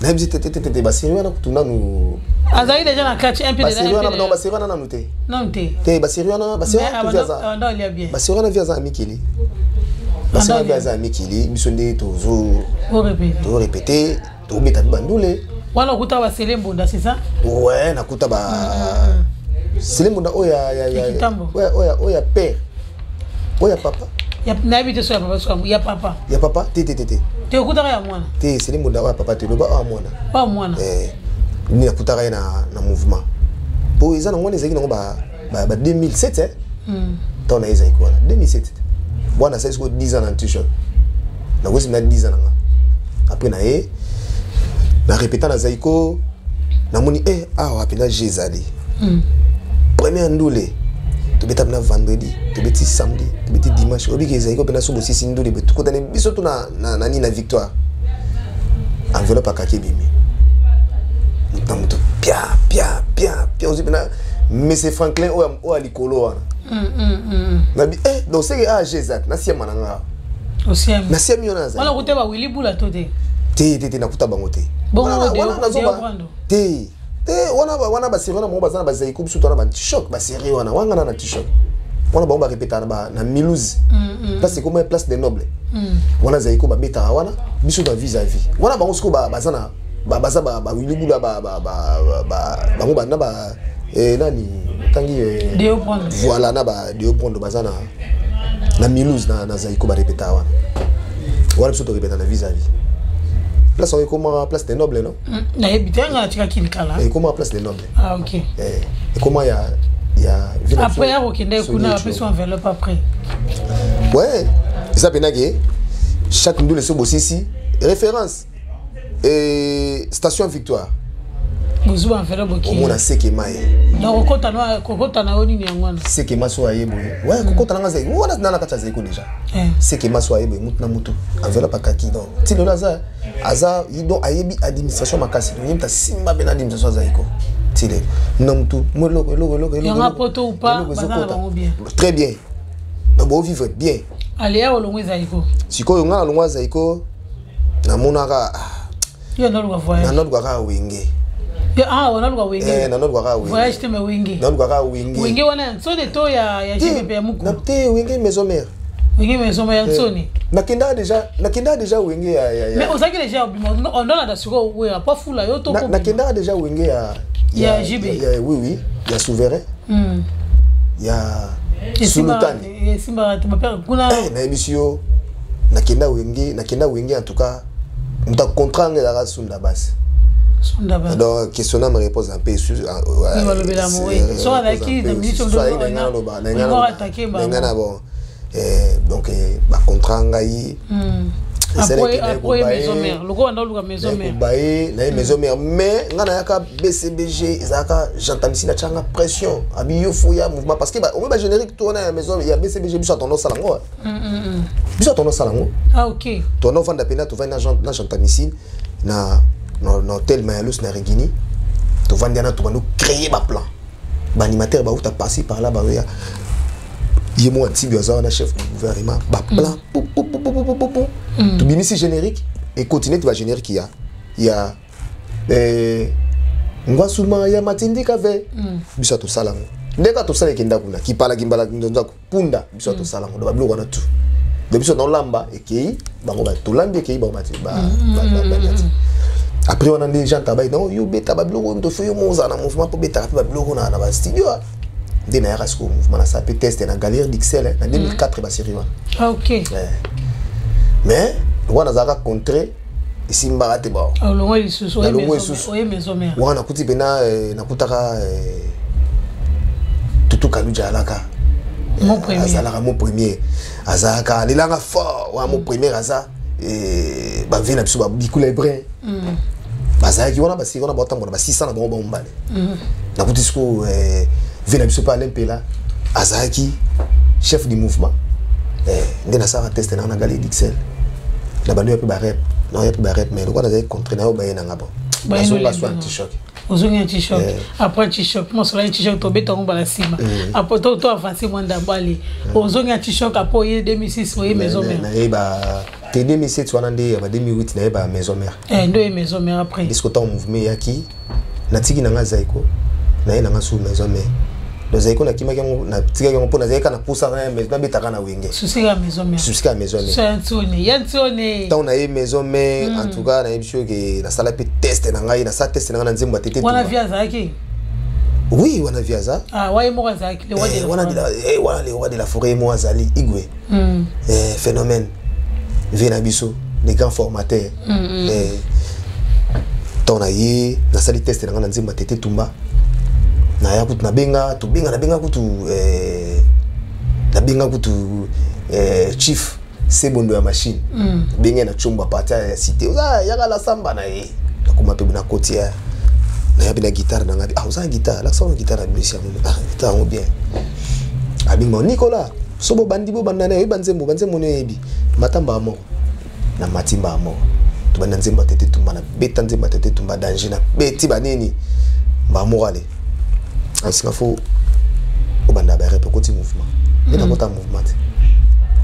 Nayebi te te te, basérie wana kutu nanu. Azalaki déjà na kati. Non, basérie wana nanu te. Nanu te. Te, basérie wana, basérie wana vi aza na mikili, basérie wana vi aza na mikili. Biso nde tozo torépété, tobeta mpe bandule. Wana okuta basele mbunda, c'est ça? Ouais, nakuta ba sele mbunda oyo oyo ya père, oyo ya papa. Nayebi te so ya papa, so ya papa. Ya papa te, te, te, te. Te, okutaka ya mwana. Te, sele mbunda oyo ya papa te, loba oyo ya mwana. Oyo mwana. Nini, nakutaka ye na mouvement po eza nango wana, ezalaki nango ba 2007. Ntango na ye ezalaki wana 2007 wana, asali sikoyo 10 ans na antichoc. Nakosi na 10 ans nanga. Après na ye na répéta na Zaiko, namoni e awa mpena g ezali première ndule. Tobeta mpena vendredi, tobeti samedi, tobeti dimanche. Obiki ezalaki mpena so bosisi ndule boye, tokutani biso to na nini, na victoire, enveloppe akaki ebimi, moto na moto pia pia pia pia. Ozwi mpena monsieur Franklin oyo ya likolo wana. Nabi eh, donc seke ag eza te, nasiema na nga, nasiemi wana. Nazali wana kuta bawili bula to te? Te, te, te, nakuta bango te. Te, te, wana wana basérie wana bango baza na bazaiko, biso to wana bantichoc. Basérie wana wanga na tichoc wana, bango barépétaka na Milouse, place ekoma place des nobles wana. Zaiko babetaka wana, biso na vis à vis wana. Bango sikoyo baza na baza bawili bula, bango bana ba nani tangi, voilà, na ba Deo Brondo baza na Milouse, na Zaiko barépétaka wana. Wana biso torépéta na vis à vis, place yango ekoma place des nobles, non? Nayebi te, nga natikaki likala. Ekoma place des nobles. Ah, ok. Ekoma ya Après ya kokende kuna, bapesi enveloppe après? Ouais, eza mpena ke chaque ndule so bosisi référence et station Victoire. Bozwa enveloppe, oki. Omona sekema ye. Donc kokota na yo nini yango wana? Sekema so aye boye, ouais, kokota nanga zai wana na kati ya Zaiko déjà. Sekema so aye boye, mutu na mutu enveloppe akaki. Donc ti lelo aza donc ayebi administration makasi, donc ye mutu asimba mpe na administration ya Zaiko ti lelo na mutu mo eloko eloko eloko. Eloko poto ou pas, baza na bango bien. Très bien, donc bovivre bien. Aleya olongo Zaiko. Sikoyo nga nalongwa Zaiko, namonaka Yo naluka voyage. Nanaluka kaka Wenge. Ah, onaluka Wenge. Nanaluka kaka Wenge. Voyage te, me Wenge. Naluka kaka Wenge. Wenge wana ya Nsone to ya GBP ya Mukulu? Te, Wenge maison mère. Wenge maison mère ya Nsone. Nakendaka déjà Wenge ya Mais ozalaki déjà obima, ondolanda sikoyo wera po afula yo to? Nakendaka déjà Wenge ya Ya JB. Oui, oui, ya Souverain. Ya Sulutani. Esimbaka te bapere kuna. Nayebisi yo, nakenda Wenge, nakenda Wenge. En tout cas, moto acontrant nga ezalaka Sunda Basi. Sunda Basi. Donc question na me repose un peu. Balobela mowe so azalaki na minute na na bon. Donc bacontrat ngai baye naye Maison Mère, mais nga nayaka BCBG, ezalaka Gentamicine atianga pression, abi yo fo ya mouvement, parce que omoi bagénérique to wana ya maison ya BCBG, biso atondo osala yango, biso atondo osala yango. Ah, ok. Tondo ovanda mpena, tovandi na Gentamicine na hôtel Mayalus na Regini. Tovandi wana, tobandi créer baplan, baanimateur bauta par-ci par-là, baoya ye mo Antibi aza wana, chef du gouvernement, baplan tobimisi générique econtinue ti bagénérique ya ngwasuma ya matindika ve. Biso tosala yango ndenge tosala, ekenda kuna kipala kimbala nzako punda, biso tosala yango. Do babiloko wana tu de biso naolamba ekei bango, tolambi ekei bango bati. Après wana nde Jean Tabai non, yo beta babiloko oyo, tofo yo mo ozala na mouvement mpo betaka mpe babiloko na bastudio. Nde nayaka sikoyo mouvement, nasala mpe test na Galerie d'Ixelles na 2004, basérie wana. Ah, ok. Mais wana azalaka contre, esimbaka te. Bon. Olongwa lisusu? Nalongwa lisusu. Oye Maison Mère. Wana nakuti mpena, nakutaka Tutu Kaluja alaka. Mon premier. Azalaka mon premier, azalaka alelanga fort wana. Mon premier aza bavie na biso, babikula hébreu bazalaki wana, basiki wana, baotambola ba 600 na bango, bango mibale. Nakuti sikoyo vie na biso mpe Alain Mpela azalaki chef du mouvement. Nde nasalaka test nanga na Galerie d'Ixelles, na bando ya mpe barep, naoya mpe barep, mais lokola nazalaki contre na yo, baye nanga bon, nazonga so anti-choc. Ozongi anti-choc. Après anti-choc, mosolo anti-choc tobeta yango mbala nsima. Après to avance mwa ndambo, ale ozongi anti-choc. Après oye 2006, oye Maison Mère. Nayeba te 2007 wana, nde ya ba 2008 nayeba Maison Mère. Nde oye Maison Mère après. Disko ntango mouvement eyaki, natiki nanga Zaiko, naye nanga su Maison Mère. Donc Zaiko nakimaki yango, natikaki yango mpo nazalaki kaka na posa nabetaka na Wenge. Susi ya Maison Mère. Susi ya Maison Mère. Ya Ntione, ya Ntione. Ntango naye Maison Mère, en tout cas nayebi soki nasala mpe test na ngai, nasala test na ngai na nzembo ya Tete. Wana vi azalaki? Oui, wana vi aza. Ah, waye moko azalaki le roi de la Wana forêt. Wana le roi de la forêt mo azali Igwe, phénomène, vie na biso, les grands formateurs. Ntango na ye nasali test na ngai na nzembo ya Tete Tumba, naya kutu nabenga, tobenga, nabenga kutu, nabenga kutu chief Sebondo ya machine, benge na tshombo apartir ya cité, oza yaka la samba na ye. Nakoma mpe nakoti ya naya mpe na guitare na ngai. Ah, oza na guitare, lakisa ngo guitare na bino yango. Ah, guitare yango bien. Abinga Nicolas so bobandi, bobanda na oyeba nzembo, banzembo ni oyebi matamba ya moko na matimba ya moko. Tobanda nzembo ya Tete Tumba, na beta nzembo ya Tete Tumba danger, na beti banini mbamoko. Ale asinga fo obanda barep, okoti mouvement. Nde nakota mouvement te,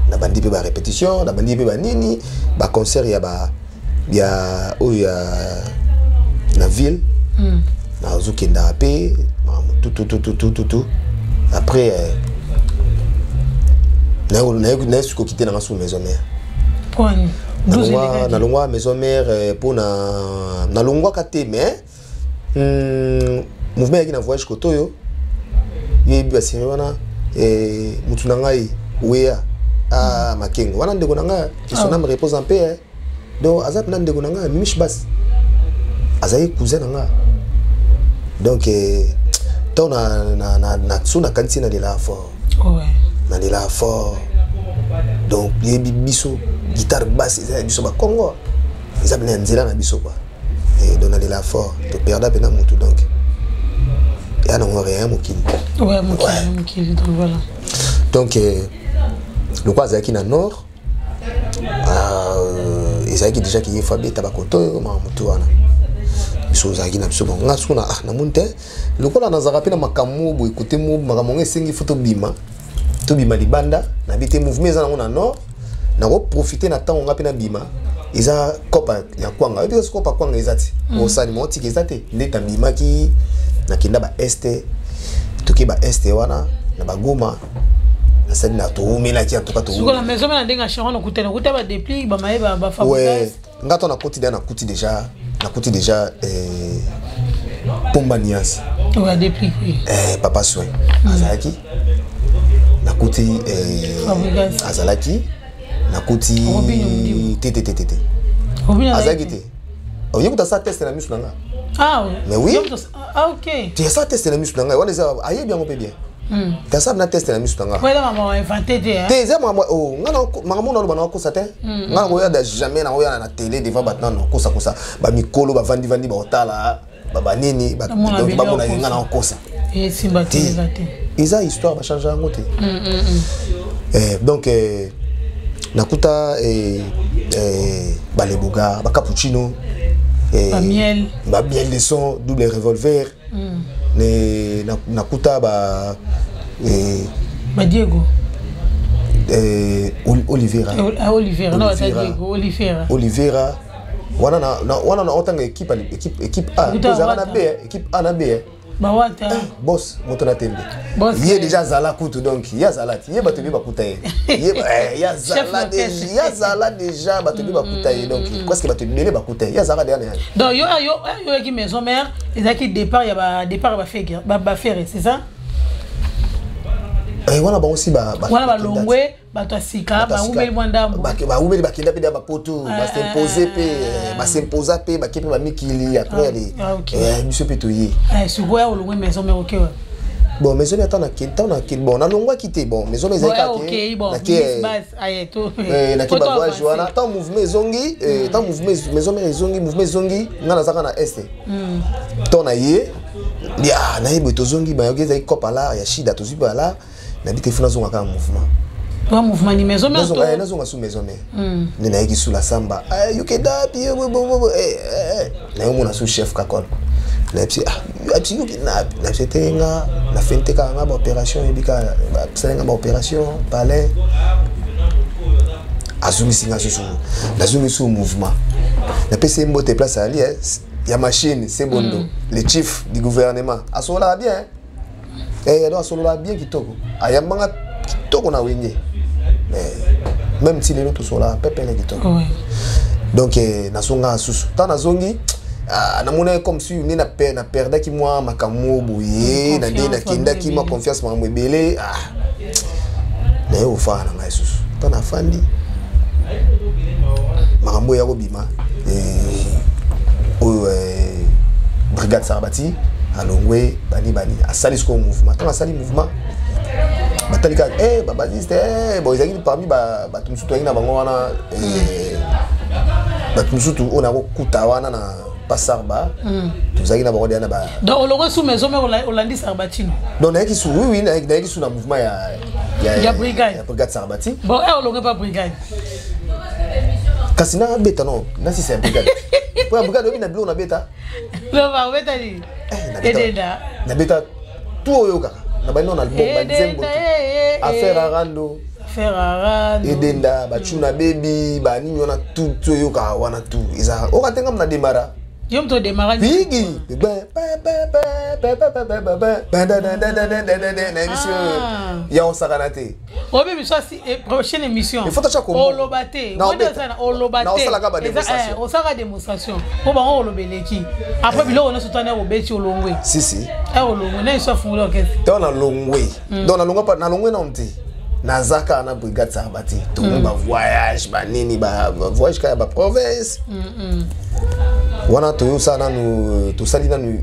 nabandi mpe barépétition, nabandi mpe banini, baconcert ya ba ya oyo ya na ville, nazokendaka mpe tutututututu. Après naye suki okite nanga su Maison Mère. Pwani? Nalongwa Maison Mère mpo na nalongwaka te, mais mouvement eyaki na voyage kote oyo yebi basérie wana. Mutu na ngai weya ah, Makengo wana, ndeko na ngai, que son âme repose en paix. Donc aza mpena ndeko na ngai, Mimish Bas azali cousin na ngai. Donc ntango so nakanisi, nalela fort, nalela fort. Donc yebi biso guitare basse eza ya biso bakongo, eza pena ya nzela na biso quoi. Donc nalela fort, toperda mpena motu. Donc eya nango rien, mokili. Ouais, mokili, mokili, donc voilà. Donc lokola azalaki na nord, ezalaki déjà ke ye fa beta bakoto oyo maka motu wana. Biso ozalaki na biso bango, nga siko na ah, namoni te lokola nazalaka mpe na makambo boye kote mo makambo yango esengi fo tobima, tobima libanda. Nabi te mouvement eza nango na nord, nakoprofite na ntango nga mpe nabima. Eza kopa ya kwanga, oyebi eza kopa kwanga eza te, osalima otika eza te. Nde nabimaki, nakenda ba Est, toke ba Est wana na bagoma, nasali na toumelaki en tout cas. Sikoyo na Maison na ndenge ya Sharon, okutana okuta badepli bamaye bafabrice. Nga to nakoti deja, nakuti déjà, nakuti déjà Pomba Niance. Ouais, depuis oui. Papa Soin. Azalaki. Nakuti Azalaki. Nakuti T T T T T. Azalaki te. Oye kuta sa test na misu nanga. Ah oui. Mais oui. Ah OK. Tu as test na misu nanga. Wana eza ayebi yango pe bien. Tu as na test na misu nanga. Ouais, maman inventé te hein. Te eza maman oh ngana maman na loba na kosa te. Ngana ko ya jamais na oya na télé devant batna na kosa kosa ba mikolo ba vandi vandi ba otala ba banini ba donc ba mona ngana na kosa. Et simba te eza te. Eza histoire ba changer yango te. Donc nakuta ba leboga ba cappuccino ba miel ba miel de son double revolver ne nakuta ba ba Diego Oliveira Oliveira non Diego Oliveira Oliveira wana na wana na otanga équipe A tozaka na B équipe A na B Bawata boss moto na tembe ye déjà zala kutu donc ya zala ti ye bato bi bakuta ye ya zala déjà ya zala déjà bato bi bakuta ye donc presque bato bele bakuta ye ya zala déjà donc yo yo yo ki maison mère ezaki départ ya ba départ ba fegre ba faire c'est ça wana ba aussi ba wana ba longwe bato asika ba umeli mwandambo ba umeli bakenda pe da ba poto ba s'imposer pe ba s'imposer pe ba kepe ba mikili après aller biso pe toye sikoya olongwe maison mère OK bon maison mère tana ki bon na longwa kité bon maison mère ezaka OK bon base aye to na ki ba voyage wana tant mouvement ezongi tant mouvement maison mère ezongi mouvement ezongi nga nazaka na est to na ye ya na ye tozongi ba yoki ezaki copa la ya shida tozwi ba la na bite funa zonga ka mouvement toi mouvement ni maison mère to nazonga sous maison mère ne na yeki sous la samba yukeda pi na yo mona sous chef kakol na psi ah psi yuki na na c'était nga na fente ka nga ba opération ebika ba psa nga ba opération palais azumi singa sous nazumi sous mouvement na pc mbote place ali ya machine c'est bondo le chief du gouvernement asola bien donc asola bien kitoko ayambanga kitoko na wenge mais même si les autres sont là pepele kitoko donc nasonga susu tant nazongi namona comme si né na na perdaki moi makambo boye na nde na kendaki ma confiance makambo ebele na yo fa na ngai susu tant na fandi makambo ya kobima oyo brigade Sarbati alongwe bani bani asali siko mouvement tant asali mouvement batalika babasiste bon ezalaki parmi bato mosusu toyaki na bango wana bato mosusu oyo nakokuta wana na pasarba tozalaki na bango deya na ba donc olongwe sous maison mère olandi Sarbatino donc nayaki su oui nayaki su na mouvement ya brigade ya brigade Sarbati bon olongwe pas brigade kasi nabeta non nasisa ya brigade po ya brigade oyebi na biloko nabeta loba obetali edenda nabeta tout oyo kaka na bani non album banzembo affaire arando edenda bachuna baby banini wana tout oyo kaka wana tout eza okatenga na demara yo mto demara bigi ya osakana te obi biso prochaine émission oloba te oloba te osaka démonstration po bango olobeleki après biloko nyonso twana obeti olongwe si si olongwe na iso afungoli orchestre to na longwe donc na longwe na nte nazaka na brigade Sarbati tout le monde voyage ba nini ba voyage kaya ba province wana toyosa nanu tosali nanu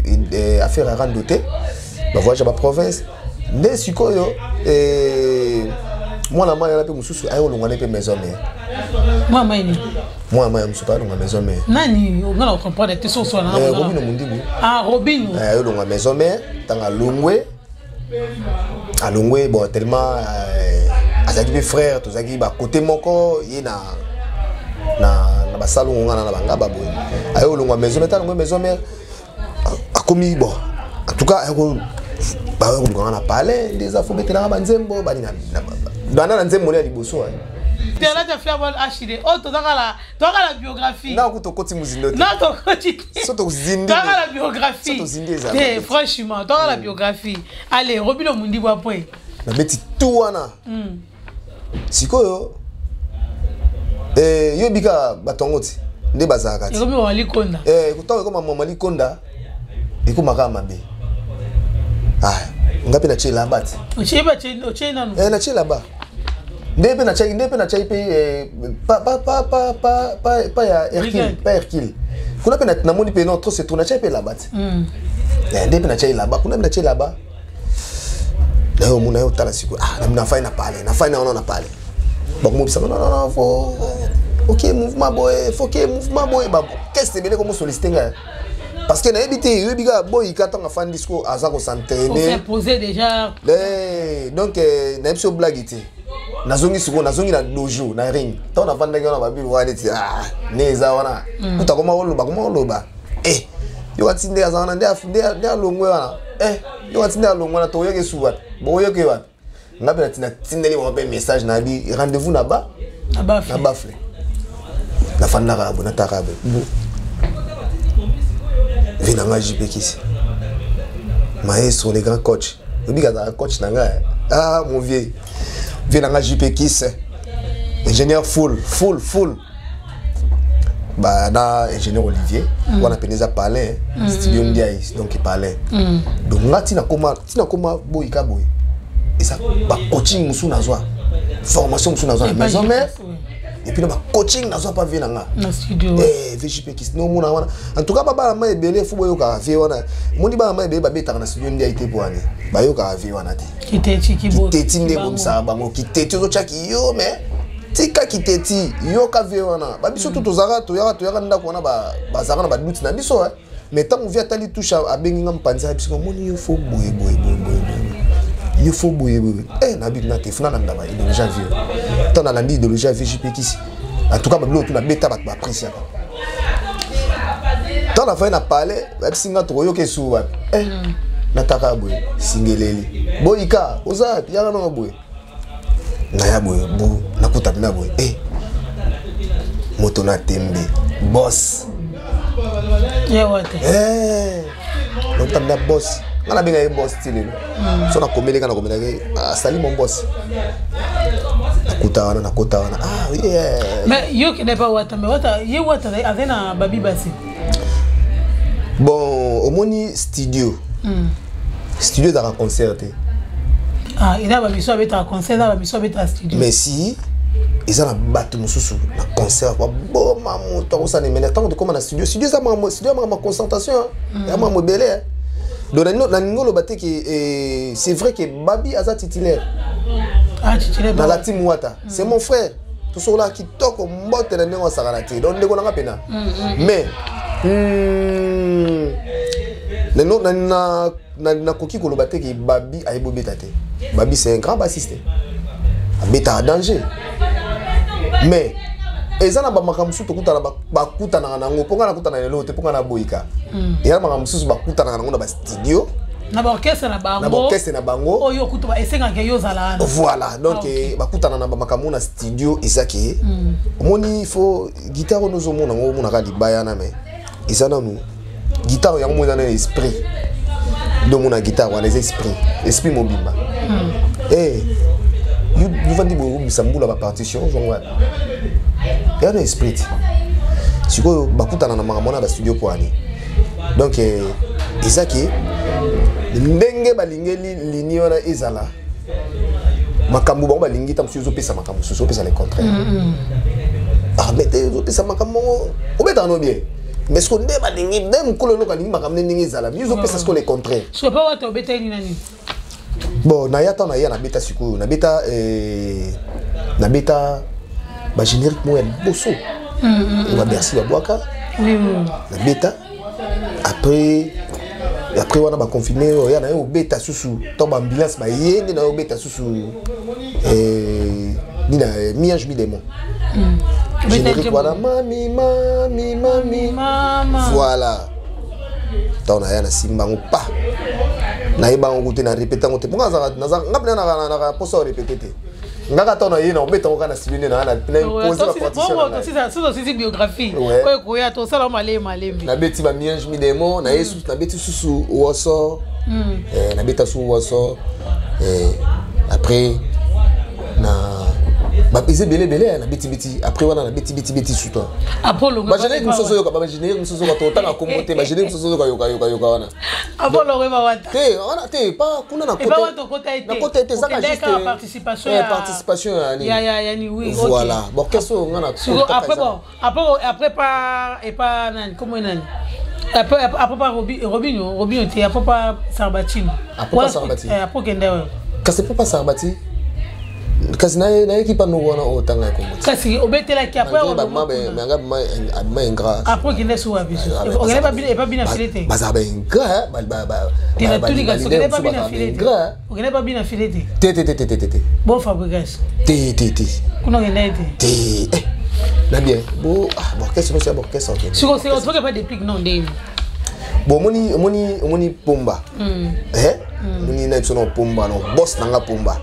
affaire ya rando te ba voyage ba province nde sikoyo mwana mai wana mpe mosusu aye olongwa mpe maison mère mwana mai nini mwana mai mosusu aye olongwa maison mère nani nga na comprendre te soso wana Robino Mundibu ah Robino aye olongwa maison mère ntango alongwe bon tellement azalaki mpe frère tozalaki bakote moko ye na basalongo nga na banga baboye aye olongwa maison mère alongwe maison mère akomi bon en tout cas bakoluka na palais nde eza fo betelaka banzembo banda na nzembo ya liboso telata Flairmont HD oyo tozaka la biographie na kutu okoti mozindo te na tokoti te so tozindi tozaka la biographie so tozindi ezala te franchement tozaka la biographie allez Robino Mundibu après nabeti tout wana sikoyo yo bika bato yango ti nde bazalaka ti ekomi mama likonda ntango ekoma mama likonda Ekomaka mabe. Ah, nga mpe natie elamba te. Otie nanu? Eh, natie elamba nde mpe natiaki, nde mpe natiaki mpe pa ya Hercule, pa Hercule kuna mpe namoni mpe non, trop c'est trop, natiaki mpe elamba te. Nde mpe natiaki elamba kuna, mpe natie elamba naye omona ye otala sikoyo. Ah, nafai na pale, nafai na wana na pale, bakomobisanga non, non, non, faut ok mouvement boye, faut que mouvement boye, bakeste ebele komosollicite ngai parce que nayebi te, oyebi kaka boyika ntango afandi siko aza kos'entraîner. Déjà. Donc nayebi so blague te. Nazongi sikoyo, nazongi na dojo na ring. Ntango nafandaki wana, babili wana neti ah, ne eza wana kuta koma oloba, koma oloba eh, yoka ti nde aza wana, nde alongwe wana eh, yoka ti nde alongwe wana, toyoki esu wapi, boyoki wapi. Nga mpe natindeli bango mpe message, nayebi rendez-vous na ba na bafle. Nafandaka boye, nataka boye bo vi na nga JP Kisi, maestro, le grand coach. Oyebi kazalaka coach na ngai. Ah, mon vieux, vieux na nga JP Kisi, ingénieur full full full, ba na ingénieur Olivier wana pene eza palais, studio Ndiaye, donc palais. Donc nga ntina koma, ntina koma boyika boye, eza bacoaching mosusu nazwa, formation mosusu nazwa na maison mère et puis na bacoaching nazwa pa vieux na nga VJP Kisi. Nomona wana, en tout cas babala ma ebele fo boyokaka vieux wana. Moni bana ma ebele babetaka na studio Ndiaye te, po wane bayokaka vieux wana te. Kiteti nde ebomisaka bango. Kiteti ozotiaki yo, mais tika kiteti, yoka vieux wana. Babiso tu tozalaka, toyaka, toyaka ndako wana, bazalaka na badoute na biso, mais ntango vieux atali touche, abengi nga mopanzi ya biso: omoni, yo fo boye boye boye boye boye, yo fo boye boye. Eh, nabi na te, funa nalanda ba idéologie ya vieux. Ntango nalandi idéologie ya vieux JP Kisi, en tout cas babiloko tu nabeta, bato baappréciaka. Ntango nafai na palais, bayebisi nga tokoyoka esu wapi. Eh, nataka boye, singeleli boyika oza wapi, yaka nanga boye, naya boye bu, nakuta mpena boye eh, moto na tembe, boss. Eh, nakuta mpena boss. Nga nabenga ye boss ti lelo. So nakomeleka, nakomelaka asali mon boss. Nakuta wana, nakota wana, ah yeah. Mais yo kende pa Wata, mais Wata ye, Wata aza na babi basi. Bon, omoni studio, studio ezalaka concert te. Ah, eza bamiso abetaka concert, eza bamiso abetaka studio. Mais si eza na bato mosusu na concert baboma moto akosala emene. Ntango tokóma na studio, studio eza makambo, studio ya makambo ya concentration, ya makambo ebele. Donc nalingi oloba te ke c'est vrai que Babi aza titulaire. Ah, titulaire na la team Wata. C'est mon frère, tosokolaka kitoko, mbote na ndenge asakana te. Donc ndeko nanga mpena, mais nakoki koloba te ke Babi ayebi obeta te. Babi, c'est un grand bassiste, abetaka danger, mais eza na bamakambo mosusu tokutana, bakutanaka nango. Mpo nga nakutana lelo te, mpo nga naboyika, eza na makambo mosusu bakutanaka nango na bastudio. Na baorchestre na bango. Na baorchestre na bango. Oyo kutu esengaka yo ozala wana. Voilà, donc bakutana na bamakambo na studio. Eza ke omoni, faut guitare oyo ozomona yango, omonaka libaya na, mais eza nanu guitare yango mo, eza nanu esprit. Nde omona guitare wana eza esprit, esprit mobimba. Yovandi boye, obimisa mbula bapartition ozwango wapi? Eya na esprit ti. Sikoyo bakutana na makambo wana bastudio po ani. Donc eza ke ndenge balingeli lini wana ezala makambo bango balingi, ta mosusu ezopesa makambo mosusu, opesa le contraire. Ah, mais te, ezopesa makambo ngo obetaka no bien, mais siko nde balingi nde mokolo eloko alingi makambo nde ndenge ezala, mi ezopesa siko le contraire. Siko pa Wata obeteli nani? Bon, naya, ntango naya nabeta sikoyo, nabeta nabeta bagénérique moko ya liboso baBercy babwaka. Nabeta après wana baconfirme oya na ye obeta susu. Ntango baambulance baye nde na ye obeta susu nina mi-ange mi-démon, générique wana, mami mami mami. Voilà, ntango naya nasimba yango pa, nayeba yango te, na répété yango te, mpo nga mpena naka mposa o répété te. Ngaka ntango naye na obeta yango kaka na studio nde na impose bapartition. Osisi biographie oyo koya, tosala malemi malembe. Nabeti ba mi-ange mi-démon, naye susu nabeti susu woso, nabeta susu woso. Après na Eza ebele ebele na beti beti. Après wana na beti beti beti suto. Bagénérique mosusu oyoka, bagénérique mosusu oyoka, totanga kombo te, bagénérique mosusu oyoka, yoka yoka yoka wana. Te wana te, pa kuna na kota ete ezaka juste participation ya nini. Voilà, bon, orchestre oyo nga na Après, bon, après pas et pas nani, comment nani, après pas Robinho, Robinho te, après pas Sarbatino. Après pas Sarbatino. Après kende oyo. Kasi pas Sarbati, kasi nayeki pa noko wana oyo otanga ya kombo. Kasi obetelaki après. Abima ingrat. Après okende so wapi? Okende epa bina file te. Bazala baingrat. Okende pa bina file te, okende pa bina file te. Te te te te te te. Bon, Fabrigas. Te te te. Kuna okende te. Te na bien bo orchestre nyonso ya baorchestre okende. Siko otoke pa Déplique non ndenge. Bon, omoni Pomba, omoni na biso na Pomba, no boss nanga Pomba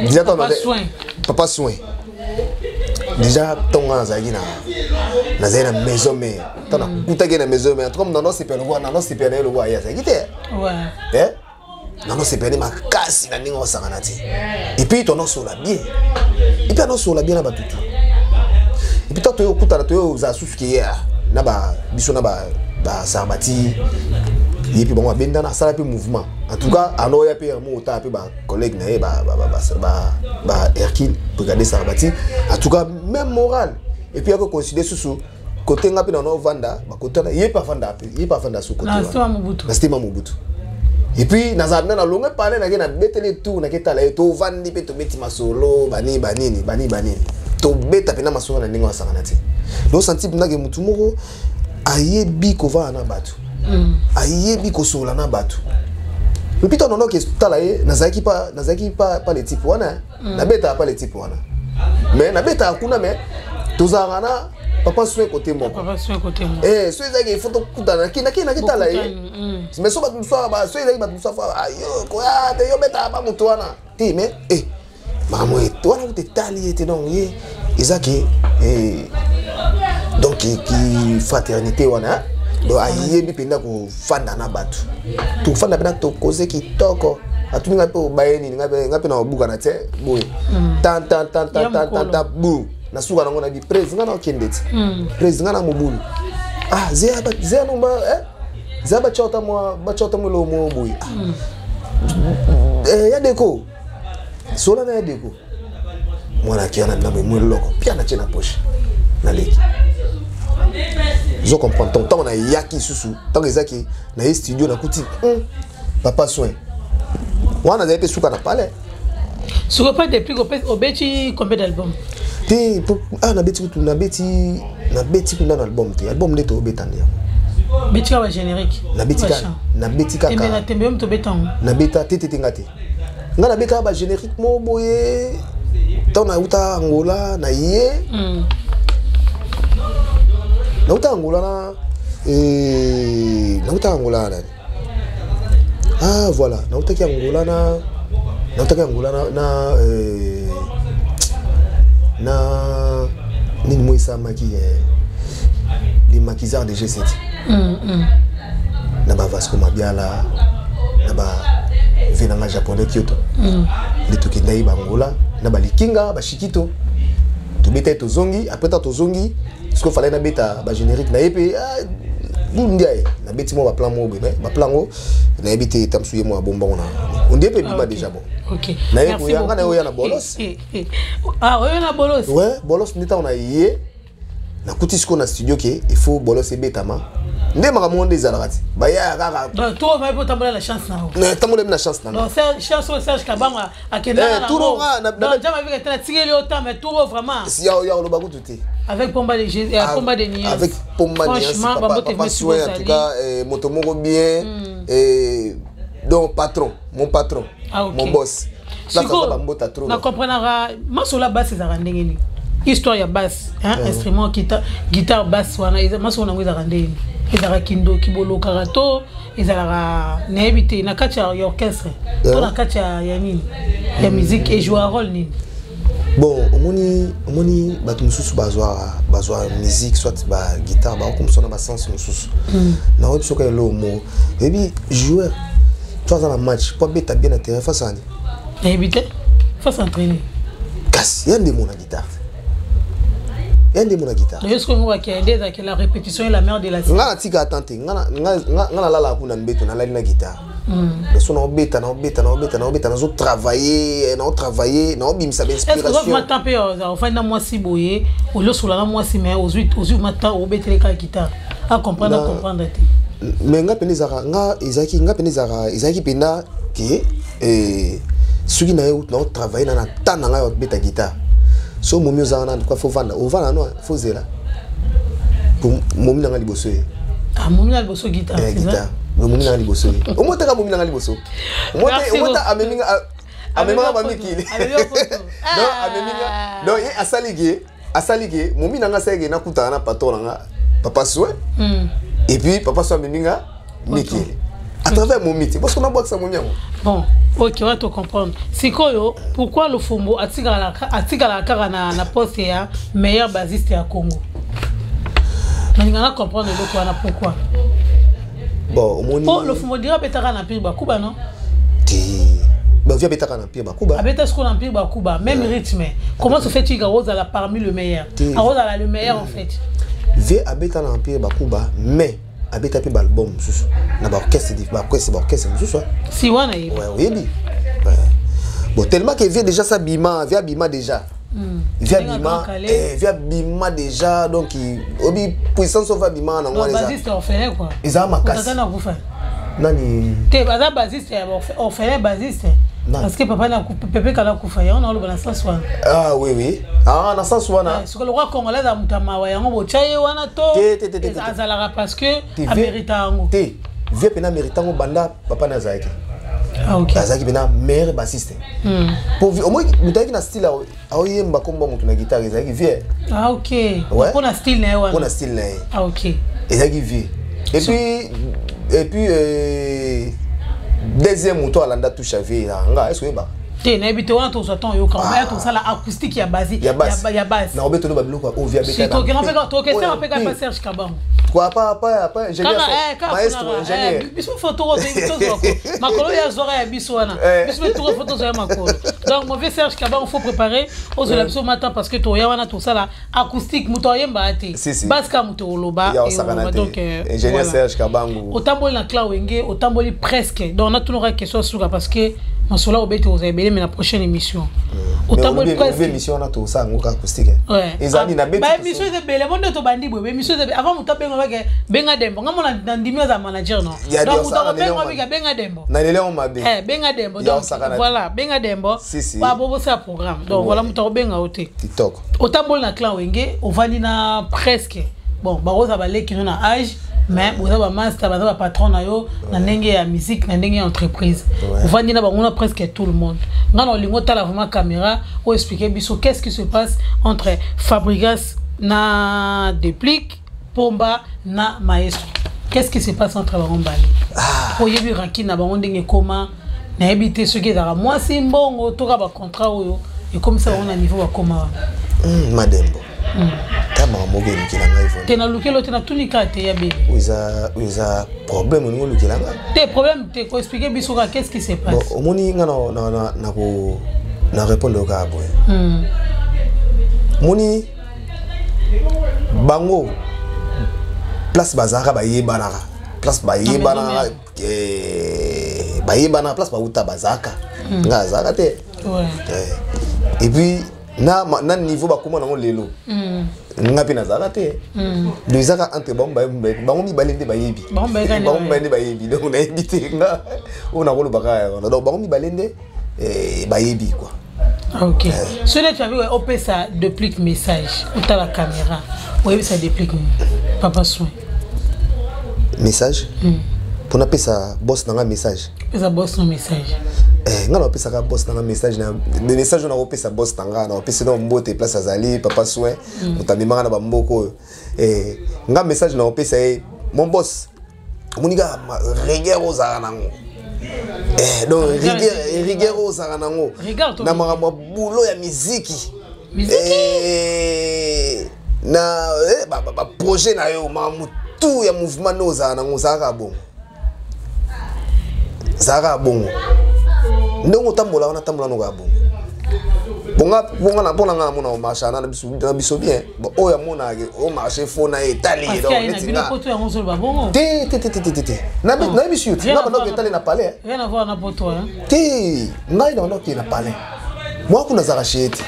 déjà. Papa Soin. Papa Soin déjà, ntongo nazalaki na maison mère, ntango nakutaki na maison mère, en tout cas nano sepela lokwa, nano sepela na ye lokwa, ye azalaki te. Nano sepela makasi na ndenge osangana te. Et puis tonosola bien, et puis anosola bien na batutu. Et puis to toyo okutana, toyo ozala susu ke ye na ba biso na basarbati ye mpe bango abendana, asala mpe mouvement. En tout cas anoya mpe yango otala mpe bacollègue na ye, ba Hercule, brigadier Sarbati, en tout cas même moral. Et puis ako considère susu côté nga mpe nano ovanda bakote wana, ye mpe avanda, ye mpe avanda su côté na Stima Mobutu. Et puis nazala mpe nalongwe pale, nake nabeteli tour, nake tala ye, tovandi mpe tobeti masolo banini banini banini banini, tobeta mpena masolo na ndenge wasangana te. Donc santi mpendake motu moko ayebi kovanda na bato, ayebi kosolola na bato. Epuis ntango nonoke tala ye, nazalaki pa le type wana, nabetaka pa le type wana, mais nabetaka kuna, mais tozalaka na Papa Soin kote moko. So ezalaki il faut tokutana, nake tala ye. Mais so bato mosusu, so ezalaki bato mosusu ayo koya te, yo betaka pa moto wana te. Mais makambo wana kuta etali ye te. Donc ye eza ke donc ki fraternité wana, donc ayebi mpenza kofanda na bato, tofanda mpena, tokoze kitoko. Atuni ngai mpe obaye nini, ngai mpe na kobukana te boye, tan tan tan tan tan tan tan bu na suka nango na bi prese ngai na okende ti prese ngai na mobulu. Ah, zeya zeya no ba zeya batya ota mwa batya ota mwa eloko moko boye. Ya deko sola na ya deko mwana aki wana na mwa eloko pia na tie na poche, naleki. Ozo comprendre? Donc ntango nayaki lisusu, ntango ezaki na ye studio, nakuti Papa Soin wana azali mpe suka na palais. Sikoyo pa depuis obeti combien d'album? Te, ah, nabeti kutu, nabeti kuna na album te, album nde tobeta nde yango. Beti kaka bagénérique. Nabeti kaka na tembe yo moto obeta yango. Nabeta te te te, nga te, nga nabetaka bagénérique moko boye ntango nauta Angola na ye. Nauta Angola na nauta Angola na nani? Ah voilà, nautaki Angola na nautaki Angola na nini mo esalamaki, les Maquisards de G7, na bavasco Mabiala, na ba venanga japonais Kyoto. Nde tokendaki bangola na balikinga bashikito, tobeta ye, tozongi. Après ta tozongi, parce que fallait nabeta bagénérique na ye mpe bundi aye, nabeti mwa baplan moko boye, mais baplan ngo nayebi te, ta mosu ye mwa abombango na ondie mpe ebima déjà. Bon, naye koya, nga na ye oya na Bolos. Ah, oyo na Bolos. Ouais, Bolos nde ntango na ye nakuti sikoyo na studio ke il faut Bolos ebetama. Nde makambo ngo nde ezalaka ti bayaya kaka. Tour oyo otambola na chance na yo. Tambola na chance na nga. Chance oyo Serge Kabanga akendaka. Tour nga. Donc jama vika te, natikeli yo temps, mais tour oyo vraiment. Ya oloba kutu te. Avec Pomba de Jésus, Pomba de Nias. Avec Pomba Nias, papa, papa Soin, en tout cas, moto moko bien, et donc patron, mon patron, ah, okay. Mon boss. Place aza bambota trop. Na comprenaka masolo ya basse ezalaka ndenge nini? Histoire ya basse, hein, instrument guitare, guitare basse wana, masolo nango ezalaka ndenge nini? Ezalaka kindoki bolokaka to ezalaka nayebi te na kati ya orchestre to na kati ya nini ya musique, ejoua rôle nini? Bon, omoni bato mosusu bazwa musique, soit baguitare, bakokomisa na basens mosusu. Naoyebi soki eloko moko oyebi, joueur to aza na match po abeta bien na terrain, face ani? Nayebi te, face entraîner. Kasi ya ndemo na guitare, ya ndemo na guitare. Est-ce que moi qui a la répétition est la mère de la Nga natika atan te, nga nalalaka kuna mbeto, nalali na guitare. So naobeta, naobeta, naobeta, naobeta, nazotravaille, naotravaille, naobimisa bainspiration. Est-ce que mpe ofandi na mwasi boye, oliosola na mwasi, mais ozwi mata obeteleka guitare, acomprendre, acomprendre te? Mais nga pene ezalaka, nga ezalaki, nga pene ezalaka, ezalaki mpena ke soki na ye naotravaille na temps na ngai obeta guitare, so momi oza wana, en faut vanda, ovanda no, faut zela momi na ngai liboso ye. Ah, momi na liboso guitare? Guitare, momi na ngai liboso ye, omotaka momi na ngai liboso, omota ameminga, amemanga bamikili. Donc ameminga, donc ye asaliki, asaliki momi na ngai, asaliki nakutaka na patron na nga, Papa Soin. Et puis Papa Soin ameminga mikili à travers momi te, parce qu'on abwakisa momi yango. Bon, ok, on va te comprendre. Sikoyo, pourquoi Lofombo atikalaka kaka na poste ya meilleur bassiste ya Congo? Nalinga na comprendre eloko wana, pourquoi? Bon, omoni. Po Lofombo dira abetaka na Empire Bakuba, non? Te, bavi abetaka na Empire Bakuba. Abeta sikoyo na Empire Bakuba, même rythme. Comment se fait-il qu'akozala parmi le meilleur, akozala le meilleur en fait? Vie abeta na Empire Bakuba, mais abeta mpe baalbum mosusu na baorchestre, baorchestre, baorchestre mosusu. Si wana yebi. Ouais, oyebi. Bon, tellement que vie déjà sa bima, vie abima déjà, vie abima, vie abima déjà. Donc obi puissance ova abima nango wana eza orphelin quoi. Eza makasi. Nani? Te, baza bassiste ya orphelin, bassiste, parce que papa na pepe kala kufa, yango na oloba na sens wana. Ah oui, ah, na sens wana. Soki lokwa Congolais aza moto ya mawa, yango botya ye wana to azalaka parce que amérita yango? Te, vie mpena amérita yango banda papa na azalaki. Ah, ok. Azalaki mpena meilleur bassiste. Po omoi moto ayaki na style aoyemba kombo moto na guitare, ezalaki vie. Ah, ok, mpo na style na ye wana. Mpo na style na ye. Ah, ok. Ezalaki vie. Et puis deuxième moto alanda touche ya vie nga, est ce oyebaka? Te, nayebi te. Wana tozwa ntan oyoka baya, tosala acoustique ya base. Ya base. Ya base. Na obetolo babiloko oyo via. Tokesaka mpe kaka Serge Kabango. Quoi, pas pas pas ingénieur, maestro, ingénieur. Biso fo tozwa makolo ya zwaka ya biso wana, biso mpe toko fo tozwa ya makolo. Donc mon vieux Serge Kabango, faut préparer ozwela biso matin, parce que toya wana tosala acoustique, moto ayembaka te, base kaka moto oloba. Donc ingénieur Serge Kabango. Otamboli na clan Wenge, otamboli presque. Donc natunaka question suka, parce que masolo obeti kozala ebele, mais na prochaine émission. Otamboli presque. Émission wana tosala yango kaka acoustique. Ezali na Baémission eza ebele mo nde tobandi boye. Baémission eza avant moto abenga bake benga Dembo, nga mona na ndimi aza manager, non? Donc moto akobenga bika benga Dembo. Na lelo mabe. Benga Dembo. Donc voilà, benga Dembo, babobosala programme. Donc voilà, moto akobenga yo te. Kitoko. Otamboli na clan Wenge, ovandi na presque, bon, bakoza baleki no na âge, mais boza bamaster, baza bapatron na yo na ndenge ya musique, na ndenge ya entreprise. Ovandi na bango na presque tout le monde. Nga na olingi otala vraiment caméra, oyo expliquer biso qu'est-ce qui se passe entre Fabrigas na Déplique Pomba na maestro. Qu'est-ce qui se passe entre bango mbali? Oyebi rancune na bango ndenge ekoma, nayebi te soki ezalaka mwasi, mbongo, toka bacontrat oyo ekomisa bango na niveau bakoma wana. Madembo, ta makambo moko elukela ngai. Te, nalukeli te, natuni kaka te ya bebe. Oyo eza problème olingi olukela nga. Te, problème te, koexpliquer biso kaka qu'est-ce qui se passe. Bon, omoni nga na répondre kaka boye. Omoni bango place bazalaka, bayebanaka place bayebanaka, bayebanaka place bauta bazalaka, nga azalaka te. Et puis na niveau bakóma nango lelo, nga mpe nazalaka te. Donc ezaka entre bango mibale nde bayebi, bango mibale nde bayebi. Donc nayebi te nga oyo nakolobaka wana. Donc bango mibale nde bayebi quoi. Ok, soki neti babi opesa Déplique message, otala caméra, oyebisa Déplique, Papa Soin. Message mpona apesa boss na nga message? Opesa boss no message. Nga na opesaka boss na nga message, na message oyo nakopesa boss na nga, na opesi na mbote place azali, Papa Soin, moto amemaka na bamboka oyo. Nga message na opesa ye: mon boss, omoni kaka rigueur ozalaka nango, donc rigueur oyo ozalaka nango na makambo ya boulot ya miziki, na baprojet na yo, makambo tout ya mouvement nde ozalaka nango, ozalaka bongo, ezalaka bongo ndenge otambola wana, tambola noko ya bongo. Bonga bonga na pona nga mona o marché na biso na biso bien. Bon oyo amona ke o marché fo na etali donc neti nga. Poto yango zolo ba bongo. Te te te te te te. Na na biso yo. Na bando etali na palais. Rien à voir na poto hein. Te ngai na bando na palais. Moi kuna zaka chez te.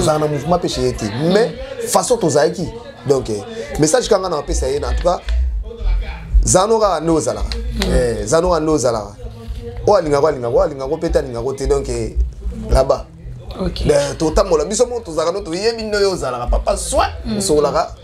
Zaka na mouvement pe chez te. Mais façon tozalaki. Donc message kanga na pesa ye en tout cas zanora no zalaka. Eh zanora no zalaka. O alinga ko alinga ko alinga ko peta alinga ko te donc là-bas. OK. Ben totambola biso mo tozalaka no toyebi no yo ozalaka papa soin osolaka.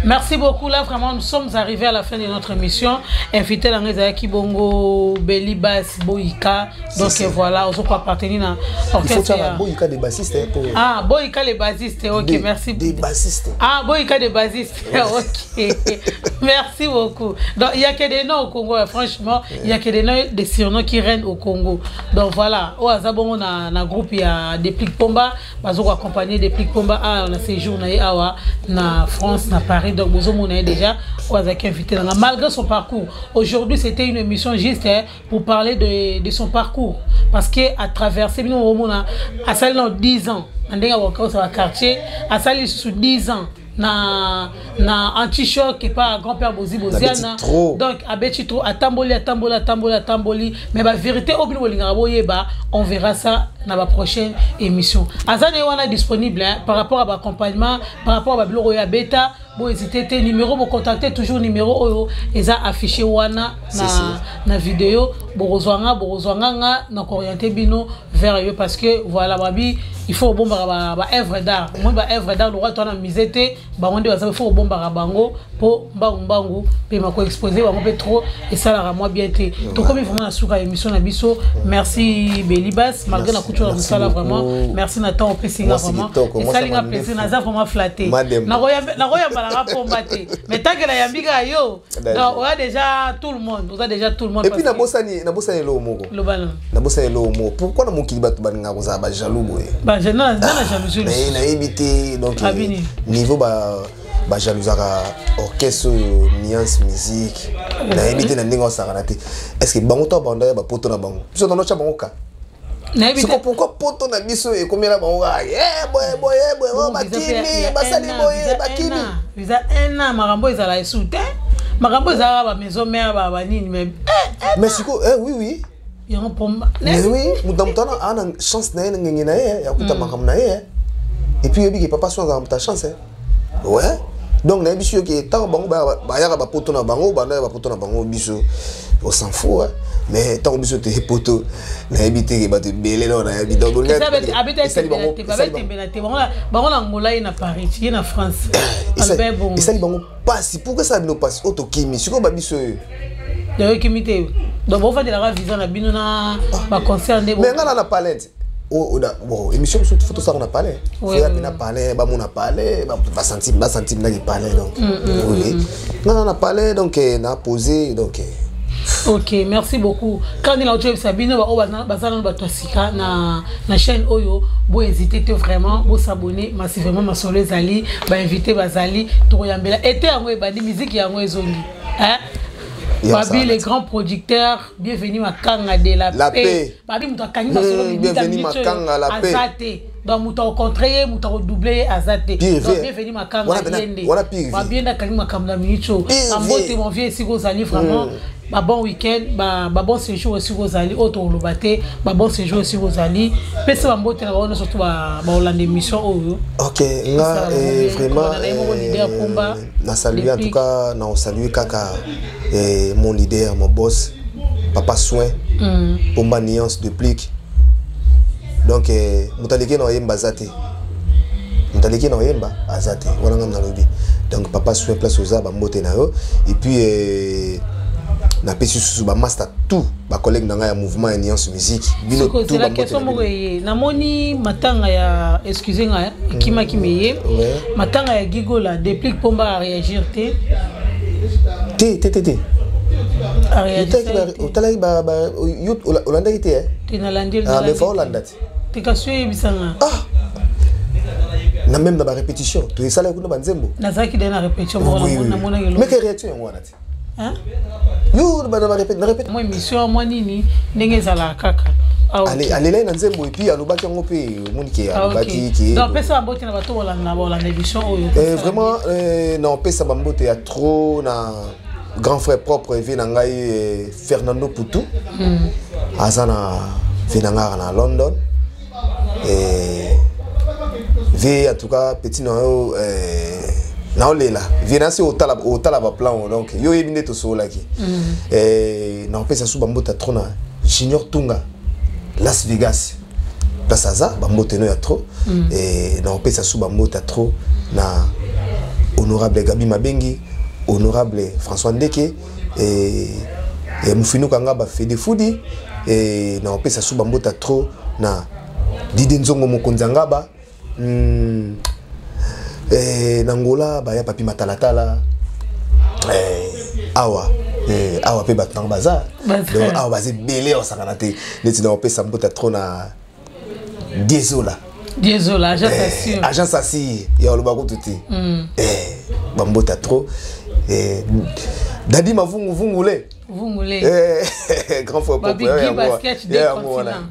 Merci beaucoup. Là, vraiment, nous sommes arrivés à la fin de notre émission. Invité la Bongo, Belibas, Boyika. Donc si, voilà, on peut appartenir à l'orchestre. Il faut faire Boyika des bassistes. Hein, pour... Ah, Boyika les bassistes. Ok, des, merci. Des bassistes. Ah, Boyika des bassistes. Ok. Merci beaucoup. Donc, il n'y a que des noms au Congo. Franchement, il n'y a que des noms, des surnoms qui règnent au Congo. Donc voilà, au hasard, on a un groupe, il y a Déplick Pomba. Bazoko accompagné Déplick Pomba. Ah, on a séjour, on a na France, na Paris, donc bozomona déjà oazaki invité malgré son parcours. Aujourd'hui, c'était une émission juste hein, pour parler de son parcours parce que à traverser nous omona asali na 10 ans ndenge akokosa quartier asali sous 10 ans na anti-choc et pas grand-père Bozi Boziana. Donc abeti trop atamboli atamboli atamboli atamboli mais ba vérité au bino bolingaka boyeba, on verra ça dans la prochaine émission. Azane wana disponible hein, par rapport à l'accompagnement, par rapport à biloko ya beta, bo hésiter te numéro bo contacter toujours numéro oyo eza affiché wana na vidéo bo rozwanga nga na orienter bino vers eux parce que voilà babi il faut bomba ba œuvre d'art. Moi ba œuvre d'art le roi toi na musée te ba monde baza il faut bomba bango po mbangu mbangu pe mako exposer bango pe trop et ça la moi bien te. To comme vraiment na suka émission na biso. Merci Belibas malgré la couture de sala vraiment. Merci Nathan Opesinga vraiment. Et ça linga plaisir naza vraiment flatté. Na roya balanga pomba te. Mais tant que la yambika yo donc on a déjà tout le monde, on a déjà tout le monde. Et puis na bosani lo moko. Na bosani lo moko. Pourquoi na mokili bato balinga kozala ba jaloux boye? Ba je na jalousie. Mais na éviter donc niveau ba jalousaka orchestre nuance musique na éviter na ndinga osaka te. Est-ce que bango to banda ba poto na bango? Biso tono cha bango ka. C'est pourquoi poto na biso e combien la bango eh boye boye boye bakimi basali boye bakimi. Visa un an makambo ezala esute. Makambo ezala ba maison mère ba nini mais mais siko eh oui oui. Yango pomba. Mais oui, mutamutana ana chance na ye ngenge na ye ya kuta makambo na ye. Et puis yebi ke papa so azala muta chance. Ouais. Donc na biso ke tant bango ba yaka ba poto na bango ba na ba poto na bango biso on s'en fout hein. Mais tant biso te poto na yebi te ba te belé na yebi donc abeta te bango na Angola na Paris, ye na France. Albert Bongo. Esali bango passe pourquoi ça bino passe auto kimi siko ba biso yo kimi te. Donc on va de la visa na bino na ba concert mais nga na palais bon émission surtout photo ça on a parlé faut ya pena parler ba mona parler ba centime na qui parler donc oui non on a parlé donc na posé donc OK, merci beaucoup. Quand il a autre Sabine ba bazana ba tosika na chaîne oyo bo hésiter te vraiment bo s'abonner massivement masolo ezali ba inviter bazali to yambela été yango ebandi musique yango ezongi hein. Babi les grands producteurs, bienvenue Makanga de la paix. Babi mutakani masolo bienvenue Makanga la paix. Azate. Donc muta au contraire, muta au doublé azate. Donc bienvenue Makanga yende. Babi ndakani makambo na minitio. Ambote mon vieux si vous allez vraiment ba bon week-end, ba bon séjour aussi vous allez auto lobate, ba bon séjour aussi vous allez. Pesa ba mbote na ba surtout ba Hollande émission oyo. OK, nga vraiment na saluer en tout cas, na saluer kaka et mon leader, mon boss, Papa Soin, Pomba Nuance de Plique. Donc, mutaleke na yemba zate. Mutaleke na yemba azate. Voilà ngam na lobi. Donc Papa Soin place aux ba mbote na yo et puis na pesi susu ba master tout ba collègue na nga ya mouvement ya Nuance Musique. Bino tout ba mbote. Na moni matanga ya excusez nga kima kimeye. Matanga ya Gigola Déplick Pomba a réagir te. Te te te te. Otalaki ba yo olandaki te eh. Te na landeli. Ah mais faut olanda te. Te kaswe bisanga. Ah. Na même na ba répétition, to esala kuna ba nzembo. Nazaki de na répétition mona mona mais que réaction yango wana te. Hein? Yo ba na répète na répète. Moi émission moi nini ndenge ezala kaka. Alelai na nzembo et puis alobaki yango mpe omoni ke alobaki ke. Donc pesa bambote na bato bolanda bolanda émission oyo. Vraiment, na opesa bambote ya trop na grand frère propre, vieux na ngai Fernando Poutou. Aza na vieux na ngai na London. Et vieux, en tout cas, petit na yo naolela vieux na si otala otala baplan, donc yo oyebi nde tosololaki. Na opesa su bambote trop na Junior Tunga, Las Vegas, place aza, bambote no ya trop. Na opesa su bambote trop na honorable Gabi Mabengi, honorable François Ndeke et Mufinuka nga bafede fudi. Na opesa su bambote trop na Didi Nzongo, mokonzi ya ngaba. Na Ngola baya papi matalatala. Awa awa mpe bato nango baza, donc awa baza ebele, osangana te. Neti na opesa mbote trop na Diesola. Diesola, agence Assure. Agence Assure ya oloba kutu te. Bambote trop Dadi Mavungu Vungule. Vungule. Grand frère propre. Guy Basket, deux continents.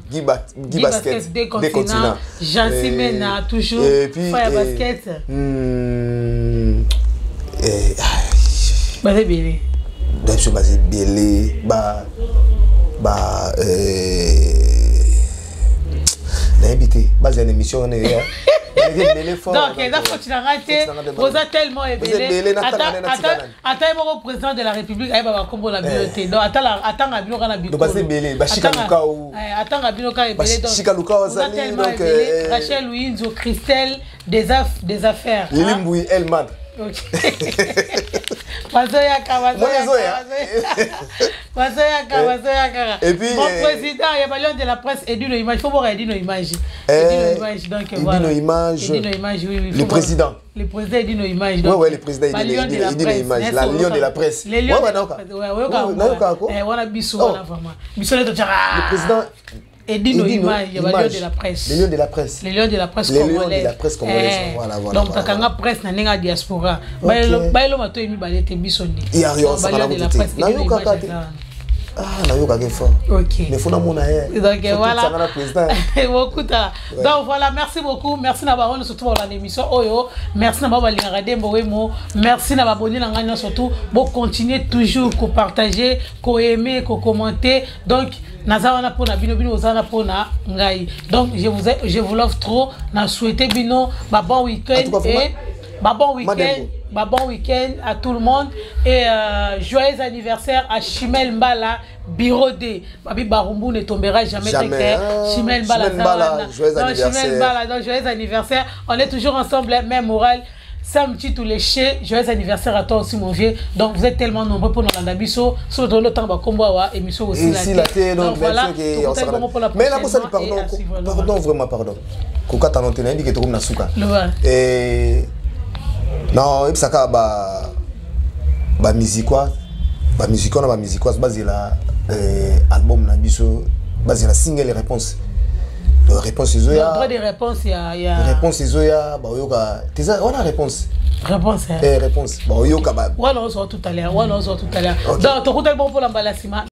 Guy Basket, deux continents. Jean Simena, toujours. Et puis, Fire Basket. Baza ebele. Biso baza ebele, ba nayebi te, bazala na émission wana eya. Donc eza faute na ngai te, boza tellement ebele. Ata ye moko président de la République ayeba bakombo na bino te. Donc atanga bino kaka na bikolo, atanga bino kaka ebele. Boza tellement ebele. Rachel Uyinzo, Christelle des affaires. Lili Mbui Elmad. Bazoyaka, bazoyaka, bazoyaka. Et puis, mon président ya balion de la presse, Edino Image, faut voir Edino Image, Edino Image, donc voilà. Edino Image. Edino Image, oui. Le président. Le président Edino Image. Donc, ouais, le président Edino, Edino Image, la lion de la presse. Les lions. Ouais, ouais, ouais, wana biso wana vraiment biso ne totiaka. Le président Edino Image, il y a les lions de la presse. Les lions de la presse. Les lions de la presse. Les lions de la presse congolaise. Voilà. Donc, takanga presse na ndenge diaspora. Bayelo mato emi balete biso ndi. Ya yo sanga na presse. Na yo kaka te. Ah, na yo kaka fort. OK. Mais faut na mona ye. Donc voilà. Président. Okuta. Donc voilà, merci beaucoup. Merci na baron surtout pour l'émission oyo. Merci na ba balingaka Dembo Wemo. Merci na baboni na ngani surtout. Bo continuer toujours ko partager, ko aimer, ko commenter. Donc naza wana mpona bino, bino oza wana mpona ngai. Donc je vous love trop. Na souhaité bino ba bon week-end et ba bon week-end, ba bon week-end à tout le monde et joyeux anniversaire à Chimel Mbala, Bureau D. Babi Barumbu ne tombera jamais. Jamais. Chimel Mbala. Chimel Mbala, joyeux anniversaire. Chimel Mbala, donc joyeux anniversaire. On est toujours ensemble, même moral. Sam tous les chiens, joyeux anniversaire à toi aussi, mon vieux. Donc vous êtes tellement nombreux pour nous rendre biso. Surtout le temps bakombo wa émission aussi. Ici la télé, donc voilà. Mais là, pardon, pardon, vraiment pardon. Kokata na tena ndike tokomi na suka. Et non, ebisaka ba musiquois, ba musiquois na ba musiquoise bazela album na biso, bazela single Réponse. Réponse ezoya. Droit de réponse ya Réponse ezoya, baoyoka teza wana Réponse. Réponse. Eh, Réponse, baoyoka ba Wana ozwa tout à l'heure, wana ozwa tout à l'heure. Donc tokutali bon mpona mbala nsima.